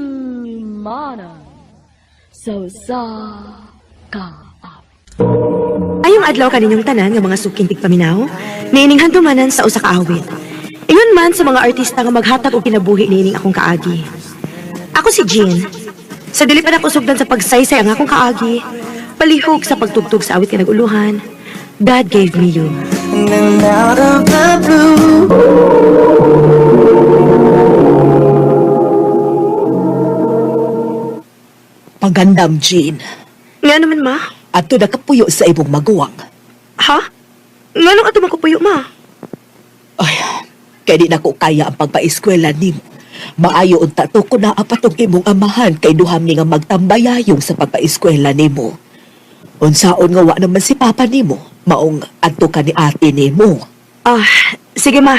Handumanan sa usa ka Ayong adlaw kaninyong tanan nga mga suking tigpaminaw, niining handumanan sa usa ka awit. Ingon man sa mga artista nga maghatag og kinabuhi niining akong kaagi. Ako si Jean. Sa dili pa nako sugdan sa pagsaysay ang akong kaagi, palihog sa pagtugtog sa awit nga nag-uluhan, God Gave Me You. And then out of the blue, Pagandam, Jean. Nga naman, ma? Ato nakapuyo sa imong maguwang. Ha? Nganong ato man ko puyo, ma? Ay, kay di nako kaya ang pagpaeskwela nimo. Maayo unta to ko naa patong imong amahan kay duham ni nga magtambayayong sa pagpaeskwela nimo. Unsaon nga wa naman si papa nimo, maong adto ka ni ate nimo. Ah, sige, ma.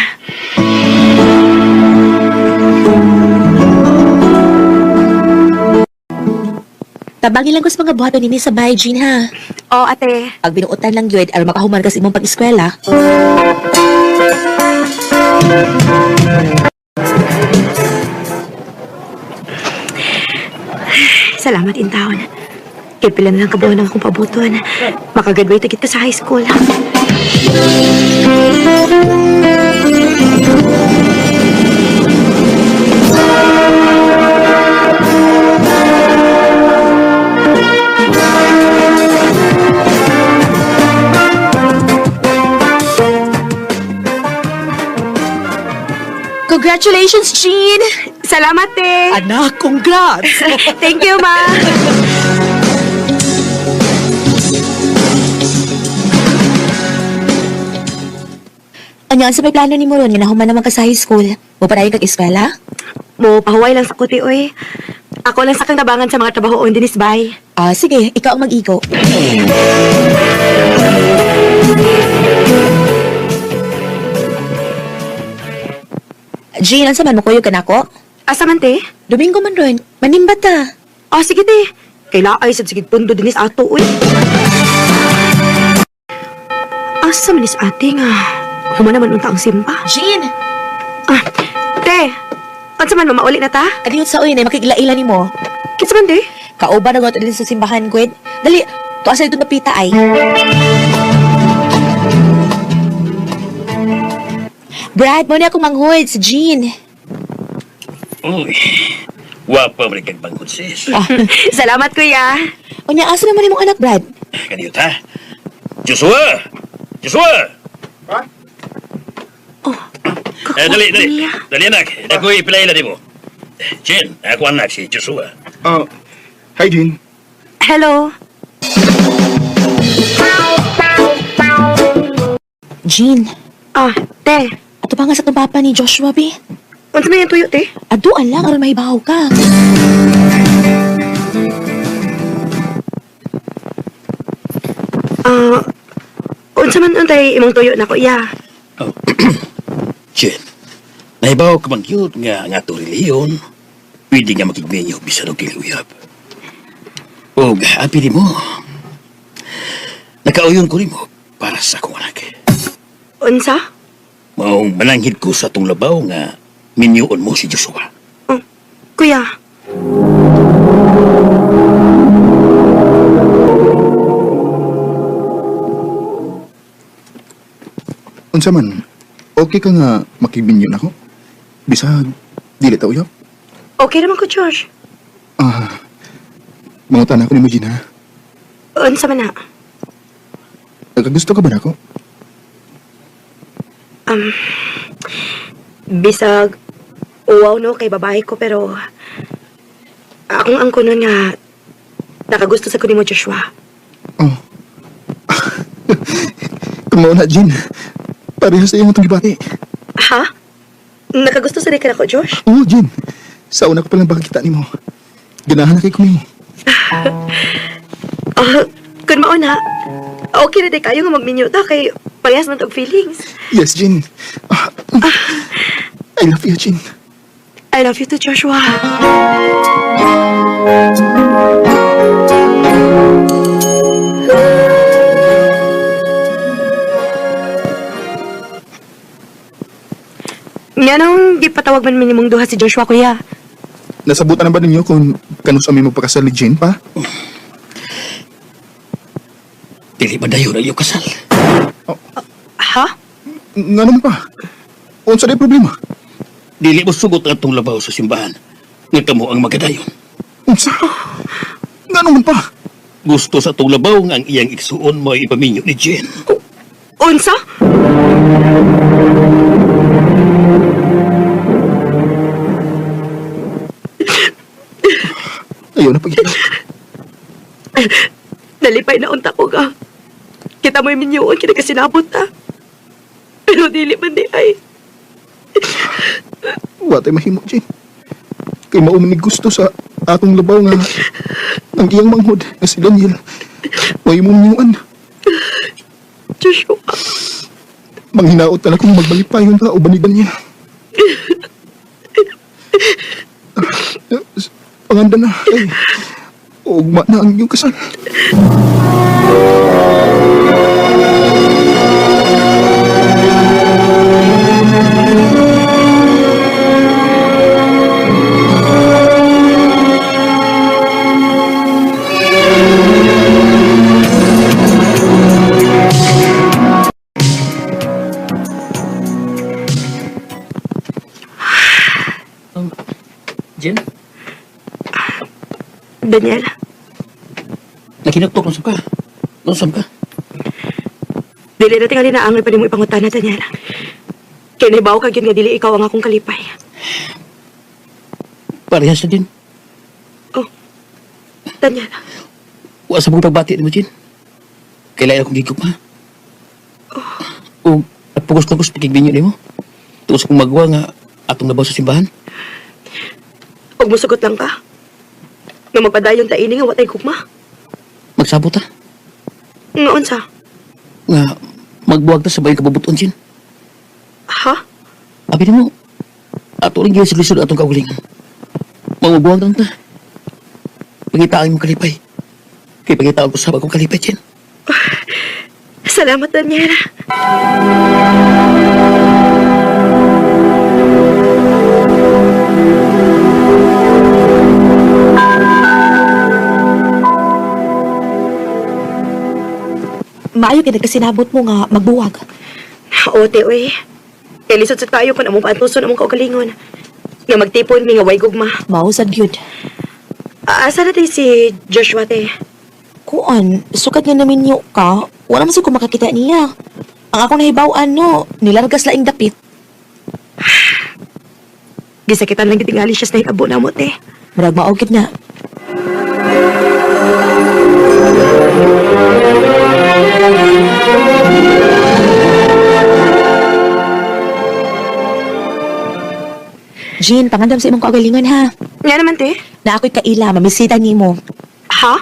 Tabangin lang ko sa mga buhaton nini sa bahay, Jean, ha? Oo, ate. Pag binuotan lang yun, aron makahuman ka sa imong pag-eskwela. Salamat, intawon. Kay pila na lang kabuhan ang akong pabuton. Makagraduate agad ka sa high school. Congratulations, Jean! Salamat, te. Anak, congrats! Thank you, ma. Anya, sa may plano ni mo ron, nga nahuman naman ka sa high school. Mo padayon kag eskwela? Mo, pahuway lang sa kuti, oy. Ako lang sa kang tabangan sa mga trabaho on dinis, bay. Ah, sige, ikaw ang mag-igo. Jean, ansa man mo kuyog ka nako? Asa man, te? Domingo man ron, manimba ta. Ah, sige, te. Kaila ay sad sige pundo dinis ato, oy. Asa man is ate nga. Human naman unta ang simba. Jean! Ah, te. Unsa man mamauli na ta? Adiyot sa uy, na makiglaila ni mo. Kinsa man, te? Kauban na din sa simbahan, Gwen. Dali, tuwa sa dito napita ay. Brad, mo na akong manghod si Jean. Uy, wapa man kag bangkod sis. Salamat, kuya. Unya, asa naman imong anak, Brad? Kaniyot ha? Joshua! Joshua! Ha? Oh, Eh, dali, dali. niya. Dali anak, ako'y pilaila di mo. Jen, ako anak si Joshua. Oh, hi Jean. Hello. Jean, Ah, te. ato pa nga sa itong papa ni Joshua, bi. Unsa man yung tuyo, te? Aduan lang, aron mahibaw ka. Ah, unsa man untay imong tuyo nako, iya. Oh. Jen, nahibaw ka bang yun nga nga to reliyon? Pwede nga makigmenyo bisan og kiluyab. Og api di mo. Nakauyon ko nimo para sa akong anak. Unsa? Maong mananghid ko sa atong labaw nga minyuon mo si Joshua. Oh, kuya. Unsa man, okay ka nga makibinyo nako? Bisag, dili ta uyab. Okay naman ko, Josh. Ah, mangutan ako nimo Jean ha. Unsa man na? Nagkagusto ka ba nako? Bisag, uwaw no kay babae ko pero akong angko nun nga nakagusto sa kunin mo, Joshua. Oh. Kung mauna, Jean, parehas sa iyong itong gibati. Ha? Nakagusto sa ka nako, Josh? Oo, Jean. Sa una ko palang bakikita nimo. Ganahan na kay ko nimo. Ah, kun mauna, okay na di kayo nga magminyo ta kay parehas man tog feelings. Yes, Jean. Ah, I love you, Jean. I love you too, Joshua. Nga nung gipatawag man minimong duha si Joshua, kuya. Nasabutan na ba ninyo kung kanus ami magpakasal ni Jane pa? Dili ba dayon ang iyong kasal? Ha? Nga naman pa? Unsa day problema? Dili mo sugot ang atong labaw sa simbahan. Nga kamo ang magadayon. Unsa? Nga naman pa? Gusto sa atong labaw nga ang iyang igsuon mo ay ipaminyo ni Jen. Unsa? Ayaw na pag-ilak. Nalipay na unta ko ka. Kita mo'y minyoon, kinakasinabot ta. Pero dili man di ay. Wa tay mahimo, Jane. Kay mao man ni gusto sa atong labaw nga ang iyang manghod nga si Daniel. Way mo miyuan. Joshua, Manghinaot na lang kung magbalipayon ka uban ni Daniel. Panganda na. Ay, ugma na ang iyong kasal. Jen, Daniel, nakinuktok nung ka. Nung ka. dili na tingali na angay pa nimo ipangutana, Daniel. Kay nahibaw ka gyud nga dili ikaw ang akong kalipay. Parehas na din. Oh, Daniel, Wa sa mong pagbati ni mo, Jen. Kailangan akong gigugma. O, at pugos-lugos pagkigminyo ni mo. Tuos kong magawa nga atong labaw sa simbahan. og musugot lang ka. Nga magpadayon ta ini nga watay gugma. Magsabot ta. Nga unsa? Nga magbuwag ta sa bayong kabubuton, Jen. Ha? Abi nimo, ato rin gyud sa lisod atong kaugalingon. Mamubuwag lang ta. Pangitaan mo kalipay. Kay pangitaan ko sa akong kalipay, Jen. Salamat, Daniel. Maayo kay nagkasinabot mo nga magbuwag. Ote, oy. Kay lisod sa tayo kung among paantuson among kaugalingon. Nga magtipon mi nga way gugma. Mao sad gyud. Asa na tay si Joshua te? Kuan, sukat nga naminyo ka, wala man sad ko makakita niya. Ang akong nahibaw-an no, nilargas laing dapit. Gisakitan lang gitingali siya sa nahitabo na mo te. Murag mao gid na. Jean, pangandam sa imong kaugalingon ha. Nga naman te. Na ako'y kaila, mamisita nimo. Ha?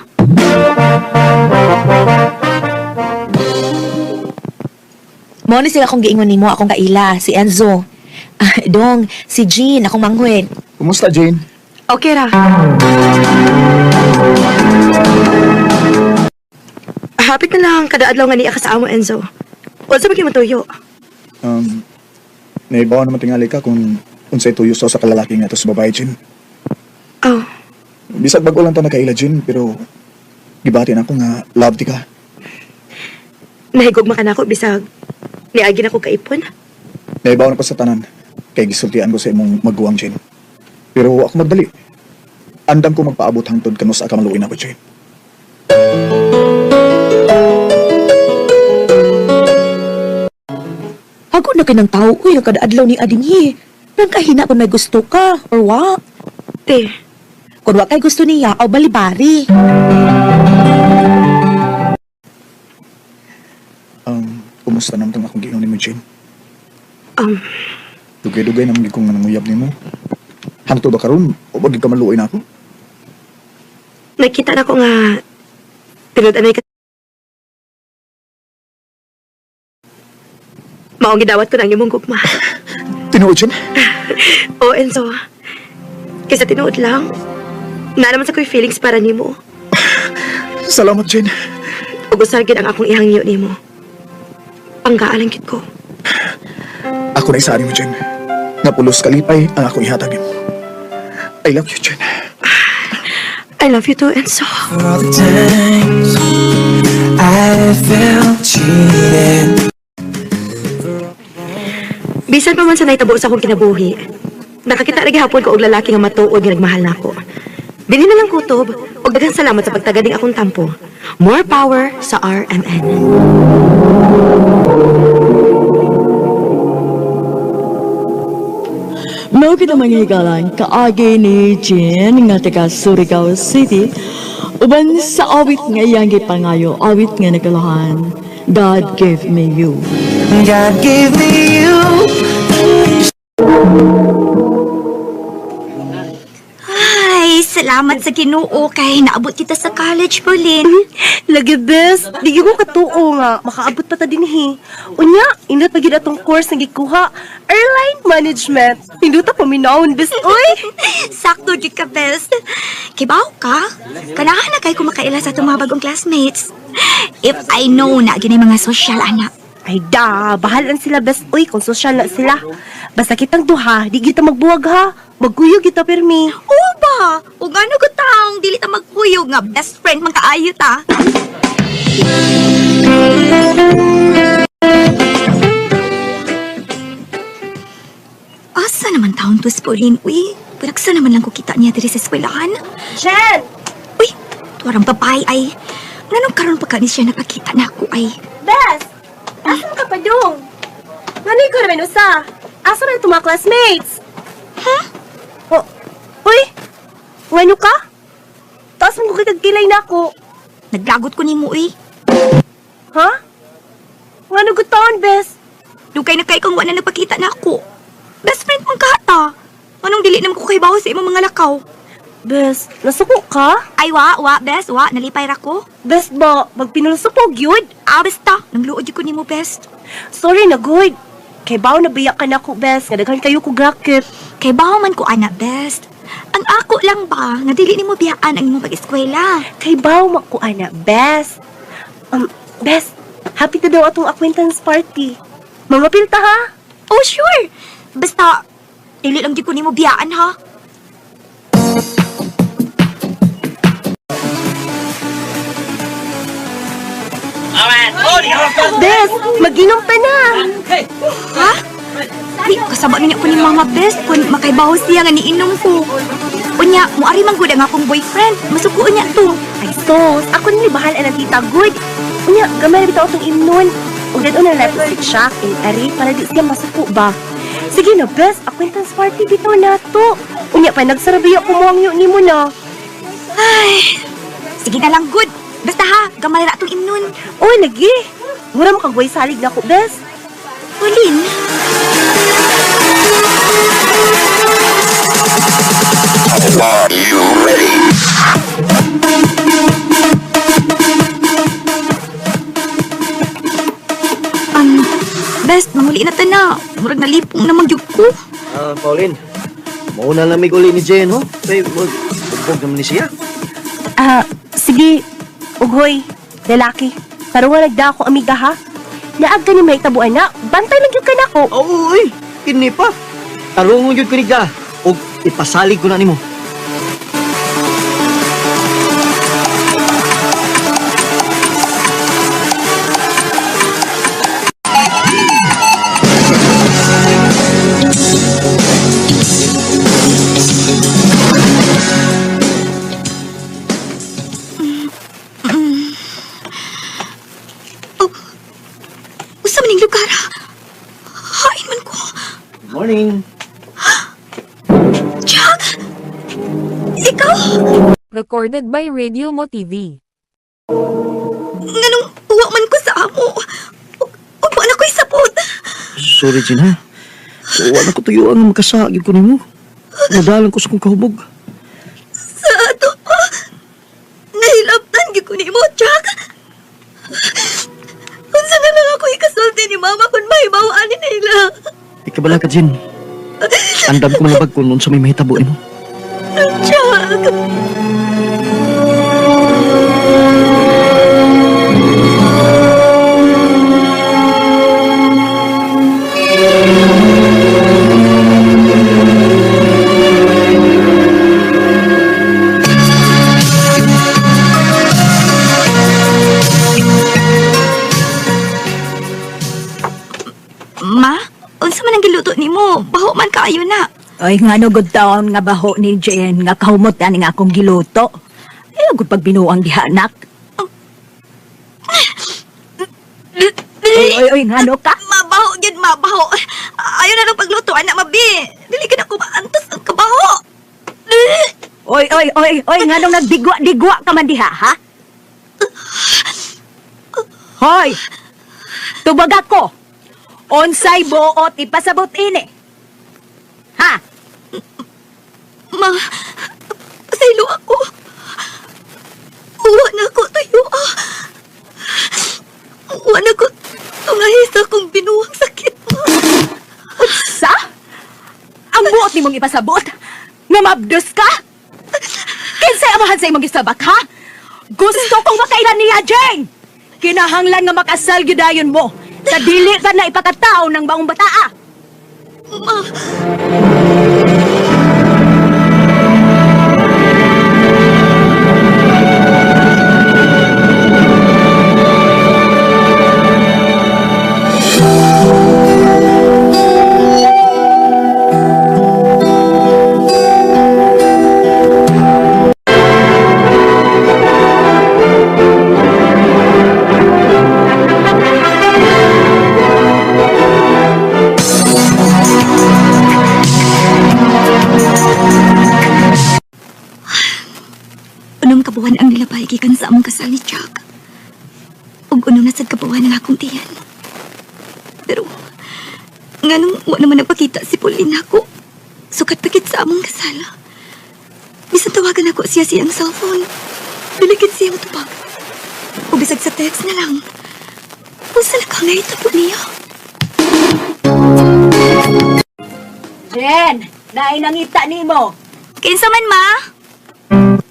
Mao ni sila akong giingon nimo akong kaila, si Enzo. Ah, dong, si Jean, akong manghud. Kumusta, Jane? Okay ra. Hapit na lang kada adlaw nga niya ka sa amo Enzo. Unsa ba kay matuyo? Um, naibaw naman tingali ka kung unsay tuyo sa usa ka lalaki nga to sa babae, Jane. Oh, Bisag bag-o lang ta nakaila, Jane, pero gibati na ako nga love ti ka. nahigugma ka na ako bisag niagi na ko kaipon. Naibaw na ko sa tanan kay gisultian ko sa imong maguwang, Jane. Pero ako magdali. Andam ko magpaabot hangtod kanus ka maluoy na ko, Jane. Hago na kay ng tao, uy, ang kada adlaw ni Adinhi. Nang kahina kung may gusto ka, or wa. Te, Kung wa kay gusto niya, aw balibari. Kumusta naman tong akong giingon nimo, Jane? um, Dugay-dugay naman gid kong nanguyab nimo. Hangtod ba karon o ba gid ka maluoy na ako? nakita na ko nga tinud-anay ka. Maong gidawat ko na ang imong gugma. Tinuod, Jane? O Enzo, kaysa tinuod lang, na naman sa ko'y feelings para nimo. Salamat, Jane. Ug usar gid ang akong ihangyo nimo. Panggaan lang gid ko. Ako na isa mo, Jane. Nga pulos kalipay ang ako ihatag nimo. I love you, Jen. I love you too, Enzo. For all the times I felt cheated. Bisan pa man sa naitabo sa akong kinabuhi, nakakita lagi hapon ko og lalaki nga matuod nga nagmahal nako. Dili na lang kutob og daghang salamat sa pagtagading akong tampo. More power sa RMN. Mao kita mga higalan, kaagi ni Jean nga taga Surigao City, uban sa awit nga iyang gipangayo, awit nga nagkalahan, God Gave Me You. God gave me you. Ay, salamat sa Ginoo kay naabot kita sa college, Pauline. Lagi, bes. Di ko katuo nga. Makaabot pa ta dinhi. Unya, indot pa gid atong course nga gikuha. Airline Management. Hinduta paminawon, bes. Uy! Sakto gid ka, best. Kibaw ka? Kanahan na kay kumakaila sa atong mga bagong classmates. If I know na gini mga social anak. Ay da, bahalan sila, bes. Uy, kung social na sila. Basta kitang duha, di kita magbuwag ha. Magkuyog kita pirmi. Oo ba? Ug ano ko taong dili ta magkuyog nga best friend man kaayo ta. Asa naman taon to si Pauline? Uy, pinagsa naman lang ko kita niya diri sa eskwelahan. Jen! Uy, tuwarang babae ay. Nganong karon pa ka ni siya nakakita na ako ay. Bes! Asa man ka pa dong? Nganoy ko naman usa? Asa man itong mga classmates? Huh? Oh, uy! Ngano ka? Taas mo ko kitag kilay na ako. Naglagot ko nimo uy. Ha? Ngano ko taon, bes? Dugay na kay kung wala nagpakita na ako. Best friend mong kata. Anong dili naman ko kahibaw sa imong mga lakaw? Bes, nasuko ka? Ay wa, wa, best, wa, nalipay ra ko. Bes ba, magpinulsupog yun? Ah, basta, nangluod jud ko nimo best. Sorry na, good. Kay baw na biyak ka na ko, bes. Nga daghan kayo ko grakit. Kay bawo man ko ana best. Ang ako lang ba nga dili nimo biyaan ang imong pag-eskwela. Kay baw man ko, ana, bes. Bes, happy to daw atong acquaintance party. Mga pilta, ha? Oh, sure. Basta dili lang jud ko nimo biyaan ha. Bes, maginom ta na. Ha? Uy, kasaba niya ko ni Mama Best kung makaibaw siya nga niinom ko. Unya, muari man gud ang akong boyfriend. Masukuon niya to. Ay, sos, ako nili bahala ng tita, good. Unya, gamay na bitaw atong imnon. Ug dadon na nato si Chuck and Ari para di siya masuko ba. Sige na, bes, acquaintance party bitaw na to. Unya pa, nagsarabiya ko mo ang nimo na. Ay, sige na lang good. Basta ha, gamay ra atong imnon. Uy, lagi. Mura mo kagway salig na ko, bes. Pauline. Best, manguli na ta na. Murag nalipong na magyug ko. Ah, Pauline, mauna na mig uli ni Jen, ho? Ay, bugbog naman ni siya. Ah, sige. Ugoy, lalaki. Tarungan nagda ako, amiga, ha? Naag ka ni may tabuan na. Bantay lang yun ka na ko. Oo, uy, kini pa. Tarungon yun ko ni ka. O ipasalig ko na nimo. Oh, usa man ning lugar ha? Hain man ko. Good morning. Jack! Ikaw? Recorded by Radio Mo TV. Nganong uwa man ko sa amo. Ug wa na ko'y sapot. Sorry, Jen, ha? Wala ko tuyo ang makasagid ko nimo. Nadalan ko sa kong kahubog. Sa ato pa. Nahilabtan gyud ko nimo, Jack. Unsa na lang ako ikasulti ni Mama kung mahibaw-an ni nila. Ikabala ka, Jen. Andam ko malabag kung unsa may mahitabo nimo. Jack! Baho man kaayo na. Oy, nga no good taon nga baho ni Jen nga kahumot ani nga akong giluto. Ayaw gud pagbinuang diha anak. Oy, oy, oy, ngano ka? Mabaho gyud, mabaho. Ayaw na lang pagluto anak mabi. Dili ka na ko maantos ang kabaho. Oy, oy, oy, oy, nganong nagdigwa-digwa ka man diha, ha? Hoy! Tubag ako! Onsay buot ipasabot ini. Ha? Ma, pasaylo ako. Uwa na ko tayo ah. Uwa na ko tungahi sa akong binuang sakit ma. Unsa? Ang buot nimong ipasabot? Nga mabdos ka? Kinsay amahan sa imong gisabak, ha? Gusto kong makailan niya, Jane! Kinahanglan nga makasal gyud mo. Sa dili ka na ipakatao ng baong bataa. Ma, unom ka buwan ang nilabay gikan sa among kasal ni Chuck. Ug unom na sad ka buwan ang akong tiyan. Pero nganong wa naman nagpakita si Pauline ako. Sukat pakit sa among kasal. Bisan tawagan ako siya siyang cellphone. Bilikit siya matubag. O bisag sa text na lang. Unsa na ka nga po niya? Jen, naay nangita nimo. Kinsa man ma?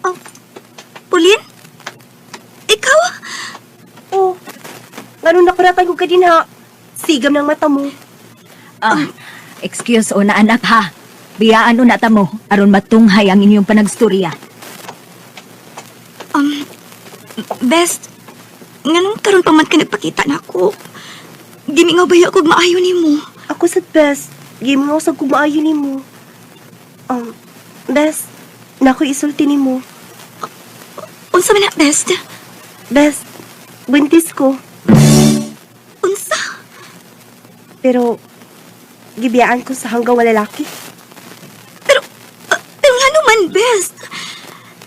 Oh, Pauline? Ikaw? Oh, ngano nakuratan ko ka din ha? Sigam ng mata mo. Ah, excuse una anak ha. Biyaan una ta mo aron matunghay ang inyong panagstorya. Um, best, nganong karon pa man ka nagpakita na ako? Gimingaw ba ako maayo nimo? Ako sa best. Gimingaw sa kumaayo nimo. Best, nako isulti nimo. Unsa man na, best? Best, buntis ko. Unsa? Pero, gibiyaan ko sa hanggang wala laki. Pero, pero ngano man, best?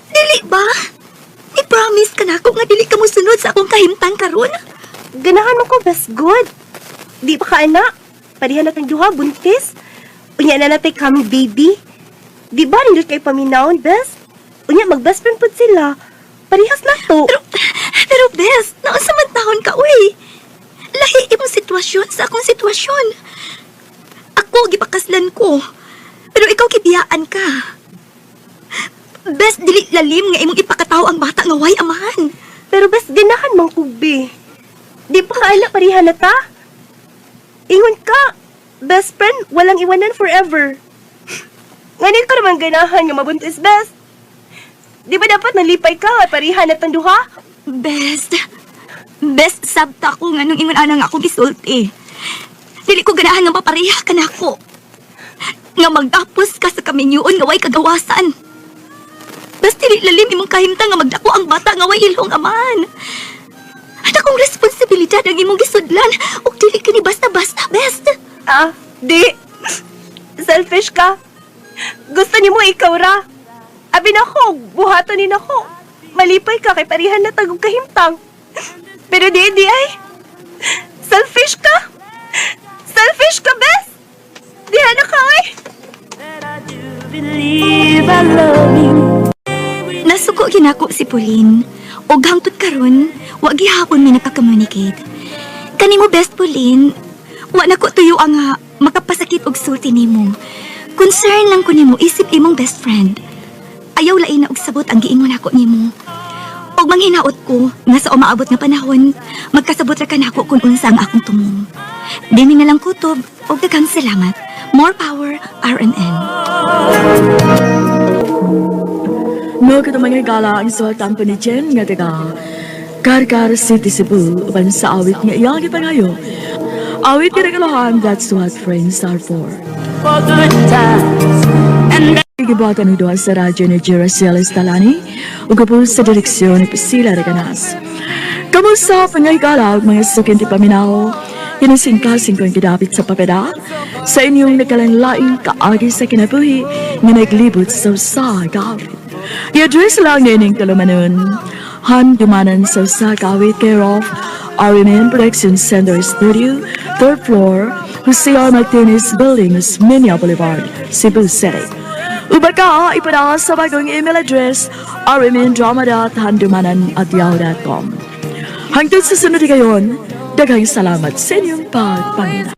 Dili ba? I-promise ka na ako nga dili ka mosunod sa akong kahimtang karon. Ganahan mo ko, best good. Di ba ka anak? Parihan natin duha, buntis. Unya na natay kami, baby. Di ba nindot kay paminawon, best? Unya, mag-best friend pud sila. Parihas na to. Pero, pero best, naunsa man taon ka, uy. Lahi imong sitwasyon sa akong sitwasyon. Ako, gipakaslan ko. Pero ikaw kibiyaan ka. Best, dili lalim nga imong ipakataw ang bata nga way amahan. Pero best, ganahan man ko, be. Di pa ka anak, parihan na ta? Ingon ka, best friend, walang iwanan forever. Ngayon ka naman ganahan nga mabuntis, best. Di ba dapat nalipay ka, parihan na tang duha? Best, best sabta ko nga nung ingon ana nga akong gisulti. Dili ko ganahan nga mapareha ka nako. Nga magdapos ka sa kaminyuon nga way kagawasan. Best dili lalim imong kahimtang nga magdako ang bata nga way ilhong amahan. At akong responsibilidad ang imong gisudlan ug dili kini basta-basta, best. Ah, di. Selfish ka. Gusto ni mo ikaw ra. Abi na ko, buhaton ni nako. Malipay ka kay parihan na tagong kahimtang. Pero di, di ay. Selfish ka. Selfish ka, bes. Diha na ka, ay. Nasuko ginako si Pauline. Og hangtod karon, wa gihapon mi nagka-communicate. Kanimo best Pauline, wa na ko tuyo ang makapasakit og sulti nimo. Concern lang ko nimo isip imong best friend. Ayaw lain na og sabot ang giingon nako nimo. Og manghinaot ko nga sa umaabot nga panahon, magkasabot ra ka nako kung unsa ang akong tumong. Dini na lang kutob og daghang salamat. More power RMN. No, katong mga higala ang suwatan pa ni Jen nga taga Carcar City, Cebu, uban sa awit nga iyang gipangayo. Awit nga nagalahan, that's what friends are for. Gibuhatan og duha sa radyo ni Geracel Estalani ug gapos sa direksyon ni Priscilla Reganas. Kamusta pangahigala ug mga sukin ti paminaw? Kinasingkasing kong gidapit sa papeda sa inyong nakalanlaing kaagi sa kinabuhi nga naglibot sa usa ka awit. I-address lang nining tulumanon. Handumanan sa usa ka awit care of RMN Production Center Studio, 3rd floor, Jose R. Martinez Building, Osmeña Boulevard, Cebu City. Uba ka, ipadala sa bagong email address rmndrama.handumanan@yahoo.com. Hangtod sa sunod gayon, daghang salamat sa inyong pagpangina.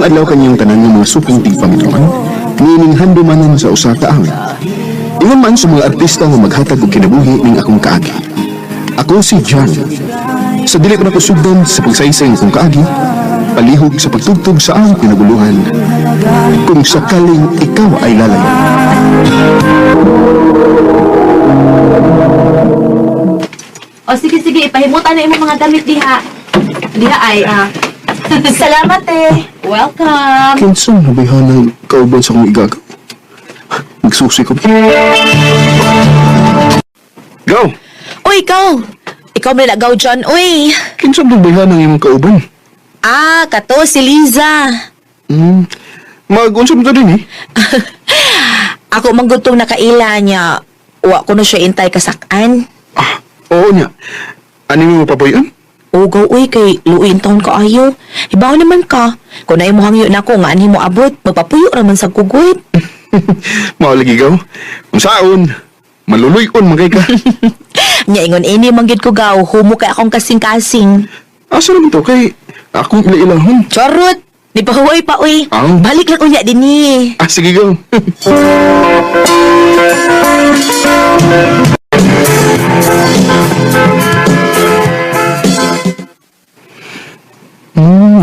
Adlaw kanyang tanan ng mga suking tigpaminawon, niining handumanan sa usa ka awit. Ingon man sa mga artista nga maghatag og kinabuhi ning akong kaagi. Ako si John. Sa dili ko nakusugdan sa pagsaysay ng akong kaagi, palihog sa pagtugtog sa awit pinaguluhan, kung sakaling ikaw ay lalayo. O sige, sige, ipahimutan na imong mga damit diha. Diha ay, ah. Salamat eh. Welcome. Kinsang nabayhanang kauban sa akong igagaw. Magsusi ko. Go! Uy, ikaw. Ikaw may lagaw dyan, uy. Kinsang nabayhanang imong kauban? Ah, kato si Liza. Mag-unsa mo to din eh. Ako manggutong nakaila niya. Wa ko na siya intay kasakan. Ah, oo niya. Ano mo mapapuyan? Ugaw, uy, kay luin taon ka ayo. Hibaw naman ka. Kung na imo hangyo na ko, nga anhi mo abot, magpapuyo raman sa kugoy. Mao lagi gaw. Kung saon, maluluy-on man kay ka. Nya ingon ini manggid ko gaw, humo kay akong kasing-kasing. Asa naman to kay akong ila-ilahon. Charot! Di pa huway pa, uy. Aw. Balik lang unya dinhi. Ah, sige gaw.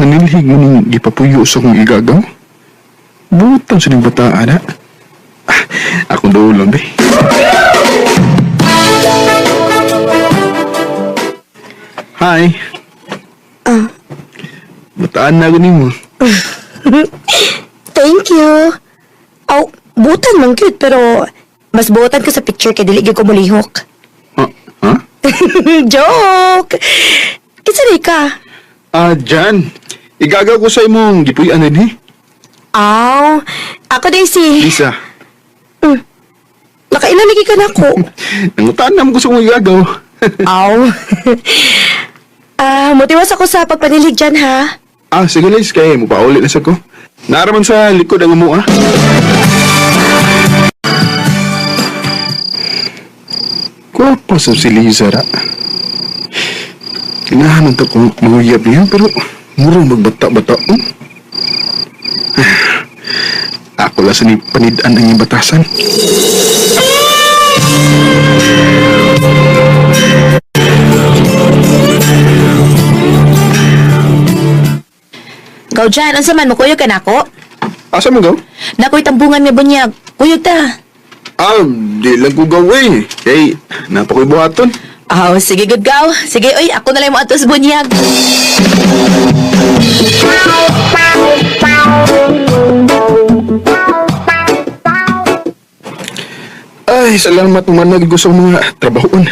Nanilhig mo ning gipapuyo sa akong igagaw. Butang sa ning bataan, ha? Ah, akong doolon, be. Hi. Ah. Bataan na ako nimo. Thank you. Aw, butan man cute pero mas butan ko sa picture kay dili gyud ko mulihok. Ah, ha? Joke. Kinsa di ka? Ah, Jan. Igagaw ko sa imong gipuy-an din, eh. Aw, ako din si Lisa. Nakailan lagi ka nako. Nangutaan naman ko sa akong igagaw. Aw. Ah, motiwas ako sa pagpanilig dyan ha. Ah, sige Liz, kay mo pauli na sa ko. Naraman sa likod ang umuha. Gwapa sa si Liza ra. Kinahanan to kung manguyab niya, pero murong magbata-bata. Ako lang sa ni panidan ang iyang batasan. Gaw dyan, unsa man, mukuyog ka nako? Asa mo gaw? Nako'y tambungan nga bunyag. Kuyog ta. Ah, di lang ko gaw eh. Kay, napakoy buhaton. Aw, sige, good gaw. Sige, oy, ako na lang mo ato sa bunyag. Ay, salamat umanag ko sa mga trabahoon.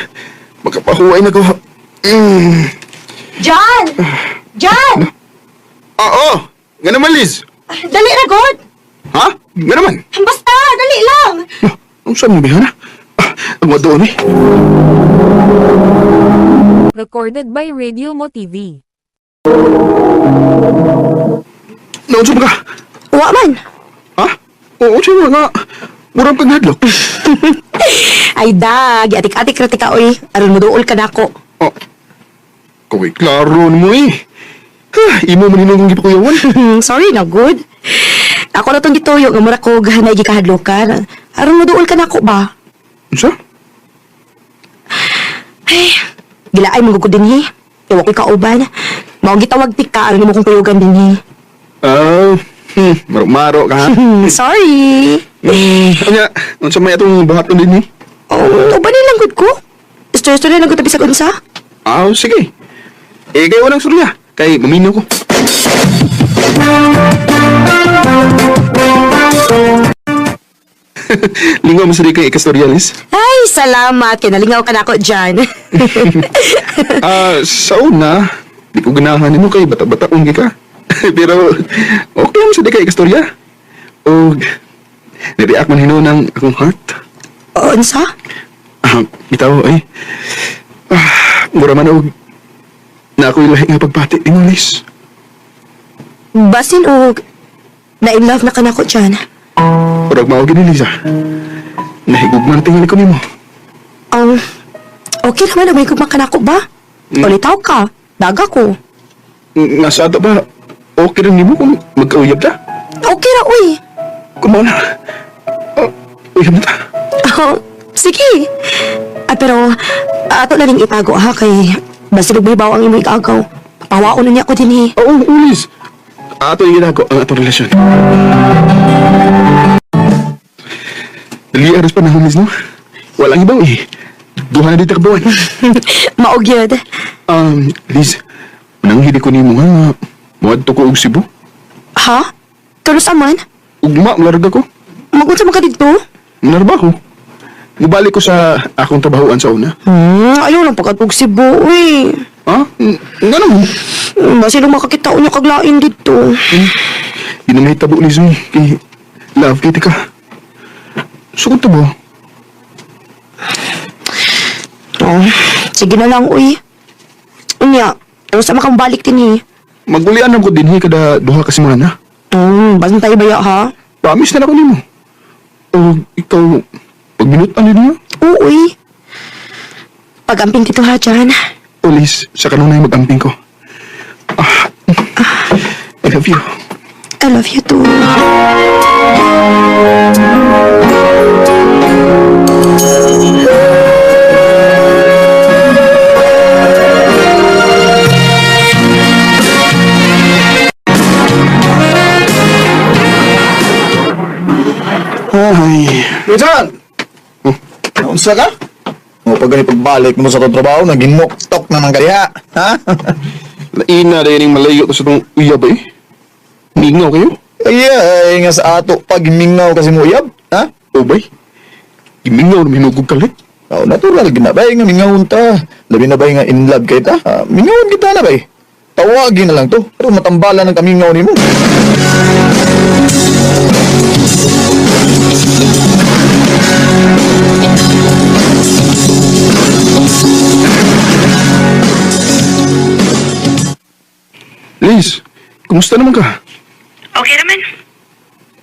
Makapahuway na ko. John! John! Ah, oo. Nga naman, Liz. Dali na, God! Ha? Nga naman. Basta, dali lang! Ah, ang saan mo, Bihana? Ah, ang doon eh. Recorded by Radio Mo TV. Naunsa ba ka? Wa man. Ha? Oo, siya nga. Murang kang hadlok. Ay da, giatik-atik ra tika oy. Aron moduol ka nako. Oh. Kaway, klaro mo eh. Ha, imo man hinong gipakuyawan. Sorry na good. Ako na tong gituyo nga mura ko naay gikahadlokan. Aron moduol ka nako ba? Unsa? Ay, gilaay mo gud dinhi. Iwa ko'y kauban. Mao gitawag tika aron nimo kong kuyugan dinhi. Ah, maro-maro ka ha. Sorry. Anya, unsa may atong buhaton din eh? Oh, uban lang gud ko. Story-story lang gud bisag unsa. Ah, sige. Eh, kayo walang surya. Kay, maminaw ko. Lingaw mo sa di kay ikastorya, Liz. Ay, salamat. Kinalingaw ka na ako dyan. Sa una, di ko ganahan nimo kay bata-bata ka. Pero okay mo sa di kay ikastorya. O nireact man hinuon ang akong heart. Unsa? Bitaw ay. Mura man og na ako'y lahi nga pagbati nimo, Liz. Basin og na in love na ka nako dyan. Murag mao gini, Liza. Nahigugma na tingali ko nimo. Okay naman na may gugma ka nako ba? Ulitaw ka. Daga ko. Nga sa ato ba, okay rin nimo kung magkauyab ta? Okay ra, uy. Kung mao na, oh, uyab na ta. Oh, sige. Pero ato na ring itago ha kay basin og mahibaw ang imong igagaw. Pawaon na niya ko din eh. Oo, Liz. Ato yung ginagawa ang atong relasyon. Dali aras pa na, Liz, no? Walang ibaw eh. Duha na dito kabuan. Maog yun. Liz, mananghidi ko nimo ha. Muadto ko og Cebu. Ha? Karos aman? Ugma, malarga ko. Magunsa man ka didto? Malarba ko. Mubalik ko sa akong trabahoan sa una. Ayaw lang pagkatug Cebu, uy. Ha? Nga naman. Basin og makakita niya kaglain dito. Di na mahitabo, Liz, eh. Kay love, kay ka. Sugod to ba? Oh, sige na lang, uy. Unya, ano sa makambalik din eh. Magulian ko din, eh, kada duha ka semana. Bantay ba ya, ha? Promise na lang ako nimo. O, ikaw, pagminutan din niyo? Oo, uy. Pag-amping dito ha, dyan. O, Liz, sa kanunay mag-amping ko. I love you. I love you too. Ay. Richard! Unsa ka? O pag gani pagbalik mo sa itong trabaho, naging muktok na ng kaya. Ha? Laina na yung malayo to sa itong uyab eh. Mingaw kayo? Ay, ay, nga sa ato pag mingaw kasi mo uyab. Ha? O bay? Imingaw na minugog kalit. Oh, natural gina bay nga mingawon ta. Labi na bay nga in love kay ta. Mingawon kita na bay. Tawagin na lang to. Pero matambala ng kamingaw nimo. Liz, kumusta naman ka? Okay naman.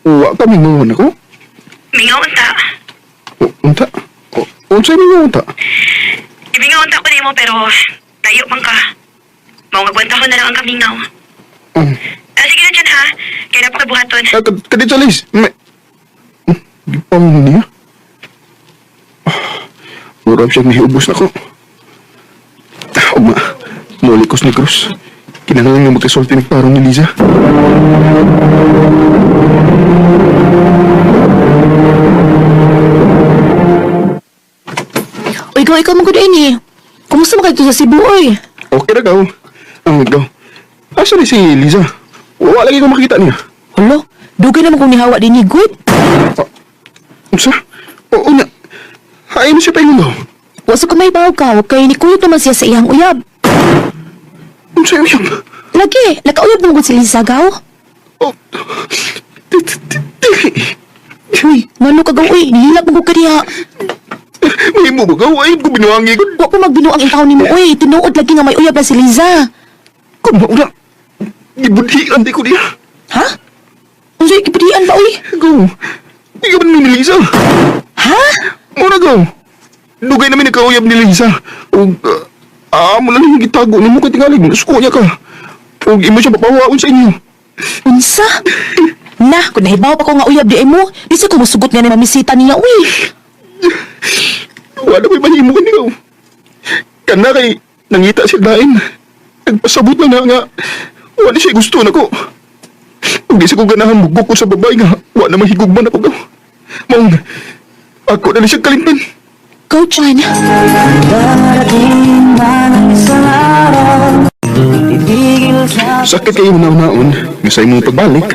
Wa ka mingawan ako? Mingaw unta. O, unta? O, unsay mingaw unta? Imingaw unta ko nimo pero tayo man ka. Mao nga ko na lang ang kamingaw. Sige na dyan ha. Kaya na pakabuhaton. Kadito, Liz. May... Di pa mo niya. Murag siyang nahiubos na ko. Ugma, muli ko sa Negros. Kinahanglan nga magkasulti nagtarong ni Liza. Uy, ikaw man gud ini. Kumusta man kayo sa Cebu, oy? Okay ra gaw. Ang gaw. Asa ni si Liza? Wala lagi ko makita niya. Hala, dugay naman kong nihawa din ni good. Unsa? Oo na. Hain mo siya paingon daw. Wa sa kumay baw ka, kay nikuyog naman siya sa iyang uyab. Unsa uyab? Lagi, nakauyab naman gud si Liza gaw. Oh. Uy, ngano ka gaw, uy, nihilak mo ka diha. Mahimo mo gaw, ay ko binuangi ko. Wa ko magbinuang in taon nimo, uy, tinuod lagi nga may uyab na si Liza. Kung mauna, gibudhian di ko niya. Ha? Unsay gibudhian ba, uy? Go. Di ka man ni Liza. Ha? Muna gaw. Dugay namin nagkauyab ni Liza. Ug amo lang yung gitago nimo kay tingali suko niya ka. Ug imo siya papawaon sa inyo. Unsa? Na, kung nahibaw pa ko nga uyab di ay mo, di sa ko musugot nga ni mamisita niya, uy. Wala ko'y mahimo ka niyo. Kana kay nangita siya dain. Nagpasabot na nga wala siya gusto nako. Ug di sa ko ganahan mugok ko sa babae nga wala mahigugman ako gaw. Maong ako na siya kalimtan. Go, Chan. Sakit kayo naon-naon nga sa imong pagbalik,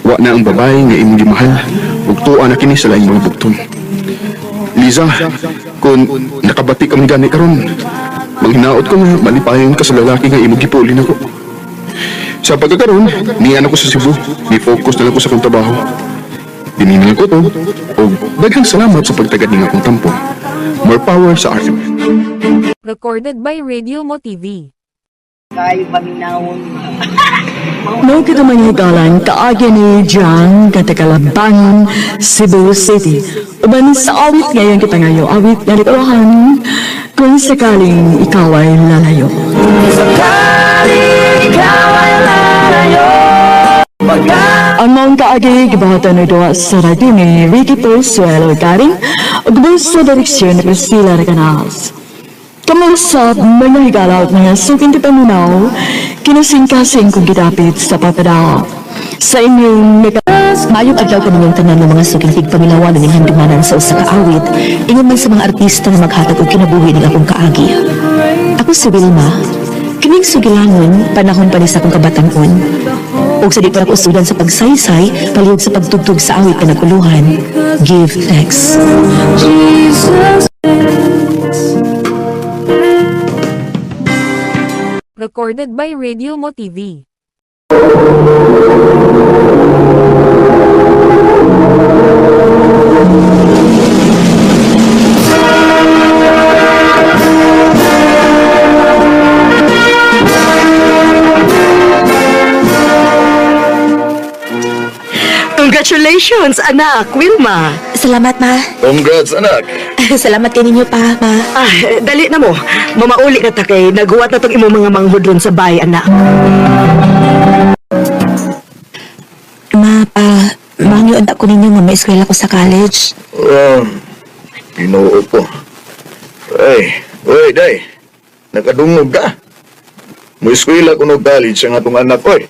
wa na ang babae nga imong gimahal. Ug tuwa na kini sa laing mga bugton. Liza, kung nakabati ka man gani karon, manghinaot ko nga malipayon ka sa lalaki nga imong gipuli nako. Sa pagkakaroon, niyan ako sa Cebu. Ni-focus na lang ko sa akong trabaho. Dinhi na lang ko to. Og daghang salamat sa pagtagad ning akong tampo. More power sa RMN. Recorded by Radio Mo TV. Kayo paminawon. Mao kita mga higalan, kaagi ni Jiang Katakalabangon, Cebu City. Uban sa awit ngayon kita ngayon, awit nga naguluhan, kung sakaling ikaw ay lalayo. Sakaling ikaw ay lalayo. Ang maong kaagi, gibuhatan ni duwa sa radyo ni Ricky Pozuelo Garing, ug sa direksyon ni Priscilla Recanals. Kamusta mga higala at mga suking tipaminaw, kinasing-kasing kong gidapit sa papadao. Sa inyong naka. Maayong adlaw kaninyong tanan ng mga suking tigpaminawan ning handumanan sa usa ka awit, ingon man sa mga artista nga maghatag og kinabuhi ning akong kaagi. Ako si Wilma. Kining sugilanon, panahon pa ni sa akong kabatan-on. Ug sa di pa nako usudan sa pagsaysay, palihog sa pagtugtog sa awit nga naguluhan. Give thanks. Jesus. Recorded by Radio Mo TV. Congratulations, anak, Wilma. Salamat, ma. Congrats, anak. Salamat kay ninyo pa, ma. Ah, dali na mo. Mamauli na ta kay naguwat na tong imong mga manghod ron sa bay, anak. Ma, pa, mangyo ako ninyo nga may eskwela ko sa college. Ginoo ko. Ay, oy, day. Nakadungog ka. Mo-eskwela ko no college ang atong anak, oy.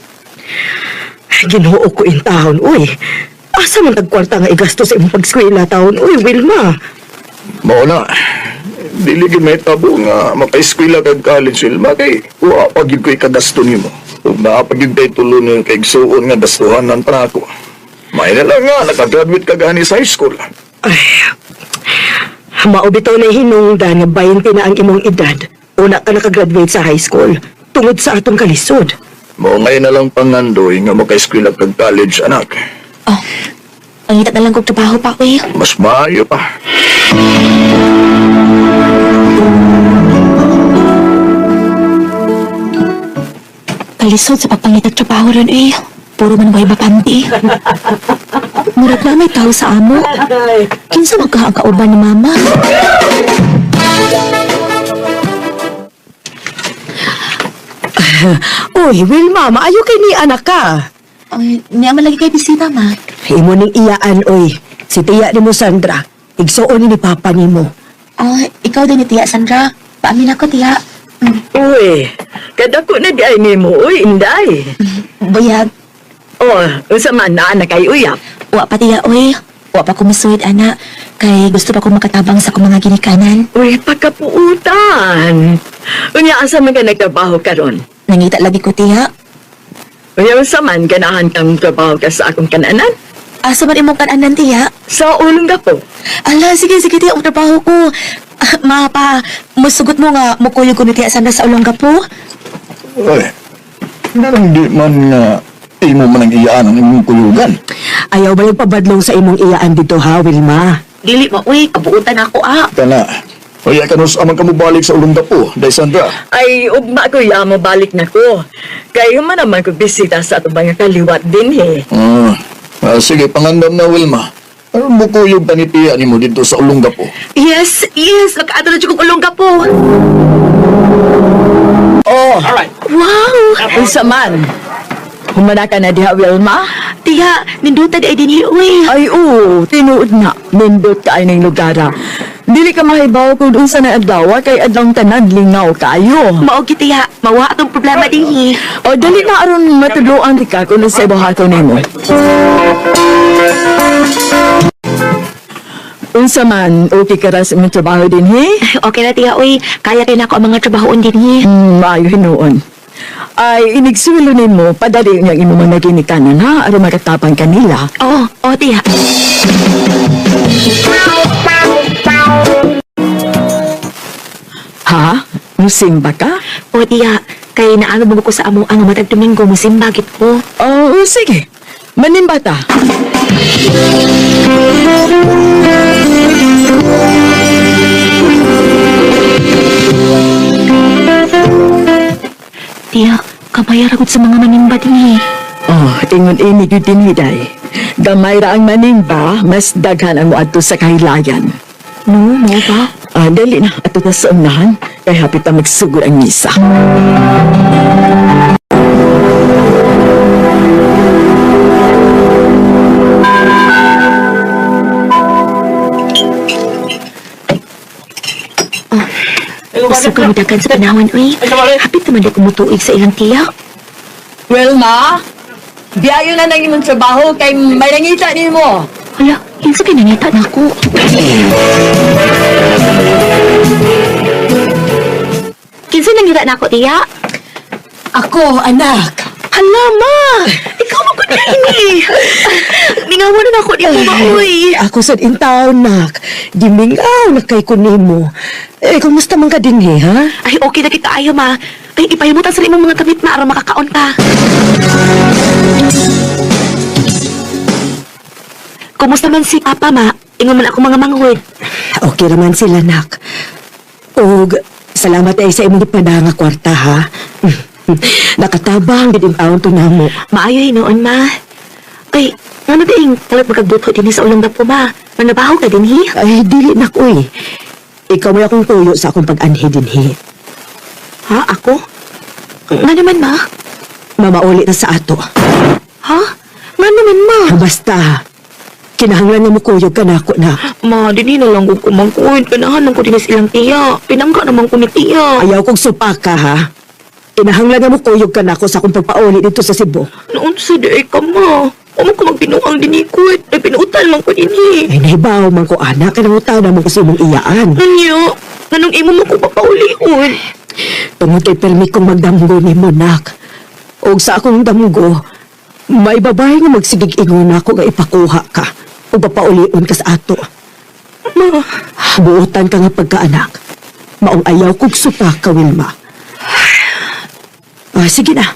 Ginoo ko in taon, uy. Asa man tagkwarta nga igasto sa imong pagskwela taon, uy, Wilma. Mao na. Dili gyud may tabo nga maka-eskwela kag college, Wilma, kay wa pa gyud ko ikagasto nimo. Ug naa pa gyud kay tulo ni kay igsuon nga gastuhanan pa nako. May na lang nga nakagraduate ka gani sa high school. Ay, mao bitaw na hinungdan nga 20 na ang imong edad. Una ka nakagraduate sa high school tungod sa atong kalisod. Mao ngay na lang pangandoy nga maka-eskwela kag college, anak. Oh, pangita na lang kog trabaho pa, uy. Mas maayo pa. Kalisod sa pagpangitag trabaho ron, eh. Puro man way bakante. Murag na may tao sa amo. Kinsa man ka ang kauban ni mama? Uy, Wilma, maayo kay ni anak ka. Ay, niya man lagi kay bisita, ma. Imo ning iyaan, oy. Si tiya nimo Sandra. Igsuon ni papa nimo. Ay, ikaw din ni Tiya Sandra. Paamin ako, Tiya. Uy, kadako na di ay nimo, uy, inday. Buyag, Oh, unsa man na anak ay uyap. wa pa tiya, uy. Wa pa ko masuwit, ana. Kay gusto pa ko makatabang sa akong mga ginikanan. Uy, pagkapuutan. Unya, asa man ka nagtrabaho karon? Nangita lagi ko, Tiya. Unya, unsa man ganahan kang trabaho ka sa akong kananan? Asa man imong kananan, Tiya? Sa Olongapo. Ala, sige, sige, Tiya. Ang trabaho ko. Ah, ma, pa, musugot mo nga, mukuyog ko ni Tiya Sandra sa Olongapo. Oy, nganong di man nga imo man ang iyaan ang imong kuyugan? Ayaw ba yung pabadlong sa imong iyaan dito ha, Wilma? Dili mo, uy, kabuutan ako, ah. Kana. Oy, kanus amang kamo balik sa Olongapo, Day Sandra. Ay, ugma ko ya, mabalik na ko. Kayo man naman ko bisita sa atong mga kaliwat din eh. Sige, pangandam na, Wilma. Aron mo kuyog ta ni tiya nimo dito sa Olongapo? Yes, nakaadto na jud kog Olongapo. Oh, Wow! Unsa man? Humana ka na diha, Wilma? Tiya, ninduta di ay dinhi, uy. Ay, oo, tinuod na. Nindot ka ay ng lugara. Dili ka mahibaw kung unsa na adlaw, kay adlong tanan lingaw kayo. Mao gyud, Tiya, mawa atong problema dinhi. O, dali na aron matudloan di ka kung unsay buhaton nimo. Unsa man, okay ka ra sa imong trabaho dinhi? Okay na, Tiya, uy. Kaya kay nako ang mga trabahoon dinhi. Maayo hinuon. Ay, inigsulo nimo padali niyang imong mga ginikanan, ha? Aron makatapang kanila. Oo, oo, tiya. Ha? Musimba ka? Oo, tiya. Kay naano mo ko sa amo ang matag Domingo, musimba gid ko. Oo, sige. Manimba ta. Tiya, kamay ra gud sa mga manimba dinhi. Oh, ingon ini gyud dinhi day. Gamay ra ang manimba, mas daghan ang moadto sa kahilayan. No, mo ba? Ah, dali na, ato na sa unahan, kay hapit na magsugod ang misa. Gusto ko dagan sa panawan, uy. Hapit naman di ko mutuig sa ilang tiya. Well, ma, biyayo na nang imong trabaho kay may nangita nimo. Hala, kinsa kay nangita na ako. Kinsa nangita na ako, tiya? Ako, anak. Hala, ma! Ikaw man ko na ini. Mingawan na ako niya, ma, uy. Ako sad in town, nak. Gimingaw na kay ko nimo. Eh, kumusta man ka dinhi, ha? Ay, okay na kita ayo, ma. Ay, ipahimutan sa imong mga damit, ma, aron makakaon ka. Kumusta man si Papa, ma? Ingon man ako mga manghod. Okay raman sila, nak. Og, salamat ay sa imong gipada nga kwarta, ha? Nakatabang gid taon to namo. Maayo hinuon, ma. Ay, ngano diing kalat magkagbuto dinhi sa ulang dapo, ma? Manabaho ka dinhi? Ay, dili nak, uy. Ikaw may akong tuyo sa akong pag-anhi dinhi. Ha, ako? Nga naman, ma? Mamauli na sa ato. Ha? Nga naman, ma? Basta, kinahanglan nga mukuyog ka na ako, nak. Ma, dinhi na lang ko kumangkuin. Pinahanan ko din sa ilang tiya. Pinangga naman ko ni tiya. Ayaw kong supaka, ha? Kinahanglan nga mukuyog ka na ako sa akong pagpauli dito sa Cebu. Noon sa di ka, ma. Amo ko magbinuang dinikot. Ay, pinuutan man ko dinhi. Ay, nahibaw man ko, anak. Kinangutan naman ko sa imong iyaan. Nanyo, anong imo mo ko papaulion? Tungod kay permi kong magdamgo ni mo, nak. Og sa akong damgo, may babae nga magsigig ingon ako nga ipakuha ka o papaulion ka sa ato. Ma, Buotan ka nga pagkaanak. Maong ayaw kong supa ka, Wilma. Ah, sige na.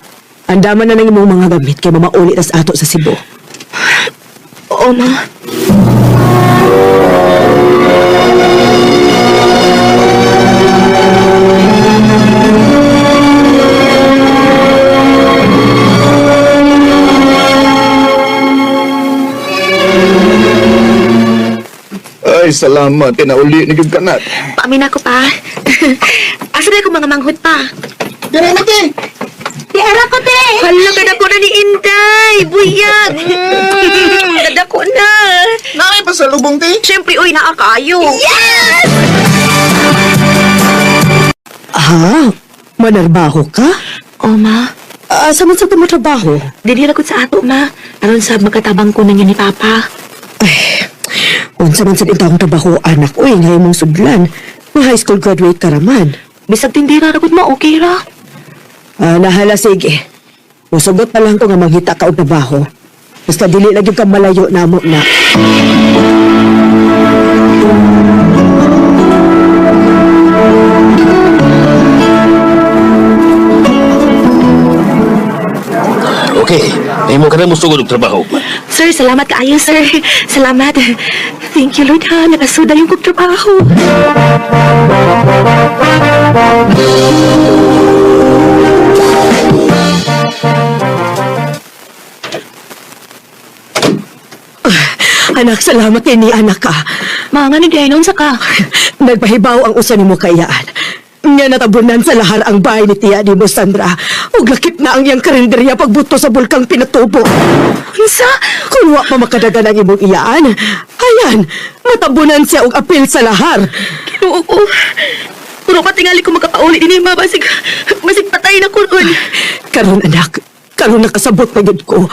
Andaman na ng imong mga gamit kay mamauli tas ato sa Cebu. oo, ma. Ay, salamat. Tinauli ni gyud kanat. Paamin ako pa. Asa na akong mga manghod pa? Dira na, te! Tiara ko, te! Hala, kadako na ni Inday! Buyag! Kadako na! Nakay pa sa lubong, te? Siyempre, uy, naakaayo! Yes! Ha? Manarbaho ka? Oh, ma. Ah, sa man sa trabaho? Dili ra ko sa ato, ma. Aron sa magkatabang ko na niya ni Papa. Ay, unsa man sa intang trabaho, anak. Uy, ngayon mong sudlan. Ma high school graduate ka raman. Bisag tindira ra gud ma, okay ra. Ah, nahala, sige. Musugot pa lang ko nga manghita ka og trabaho. Basta dili lagi ka malayo na mo na. Okay, nahimo ka na mo sugod og trabaho. Sir, salamat kaayo, sir. Salamat. Thank you, Lord, ha. Nakasuda yung kong trabaho. Anak, salamat kay ni anak ka. Mga nga ni Diay, sa ka? Nagpahibaw ang usa nimo kaiyaan. Nga natabunan sa lahar ang bahay ni tiya ni mo, Sandra. Ug lakip na ang iyang karinderya pagbuto sa bulkang Pinatubo. Unsa? Kung wa pa makadagan ang imong iyaan, ayan, matabunan siya og apil sa lahar. Ginoo ko. Puro pa tingali ko makapauli din ma. Basig, basig patay na ko ron. Karon anak, karon nakasabot na gyud ko.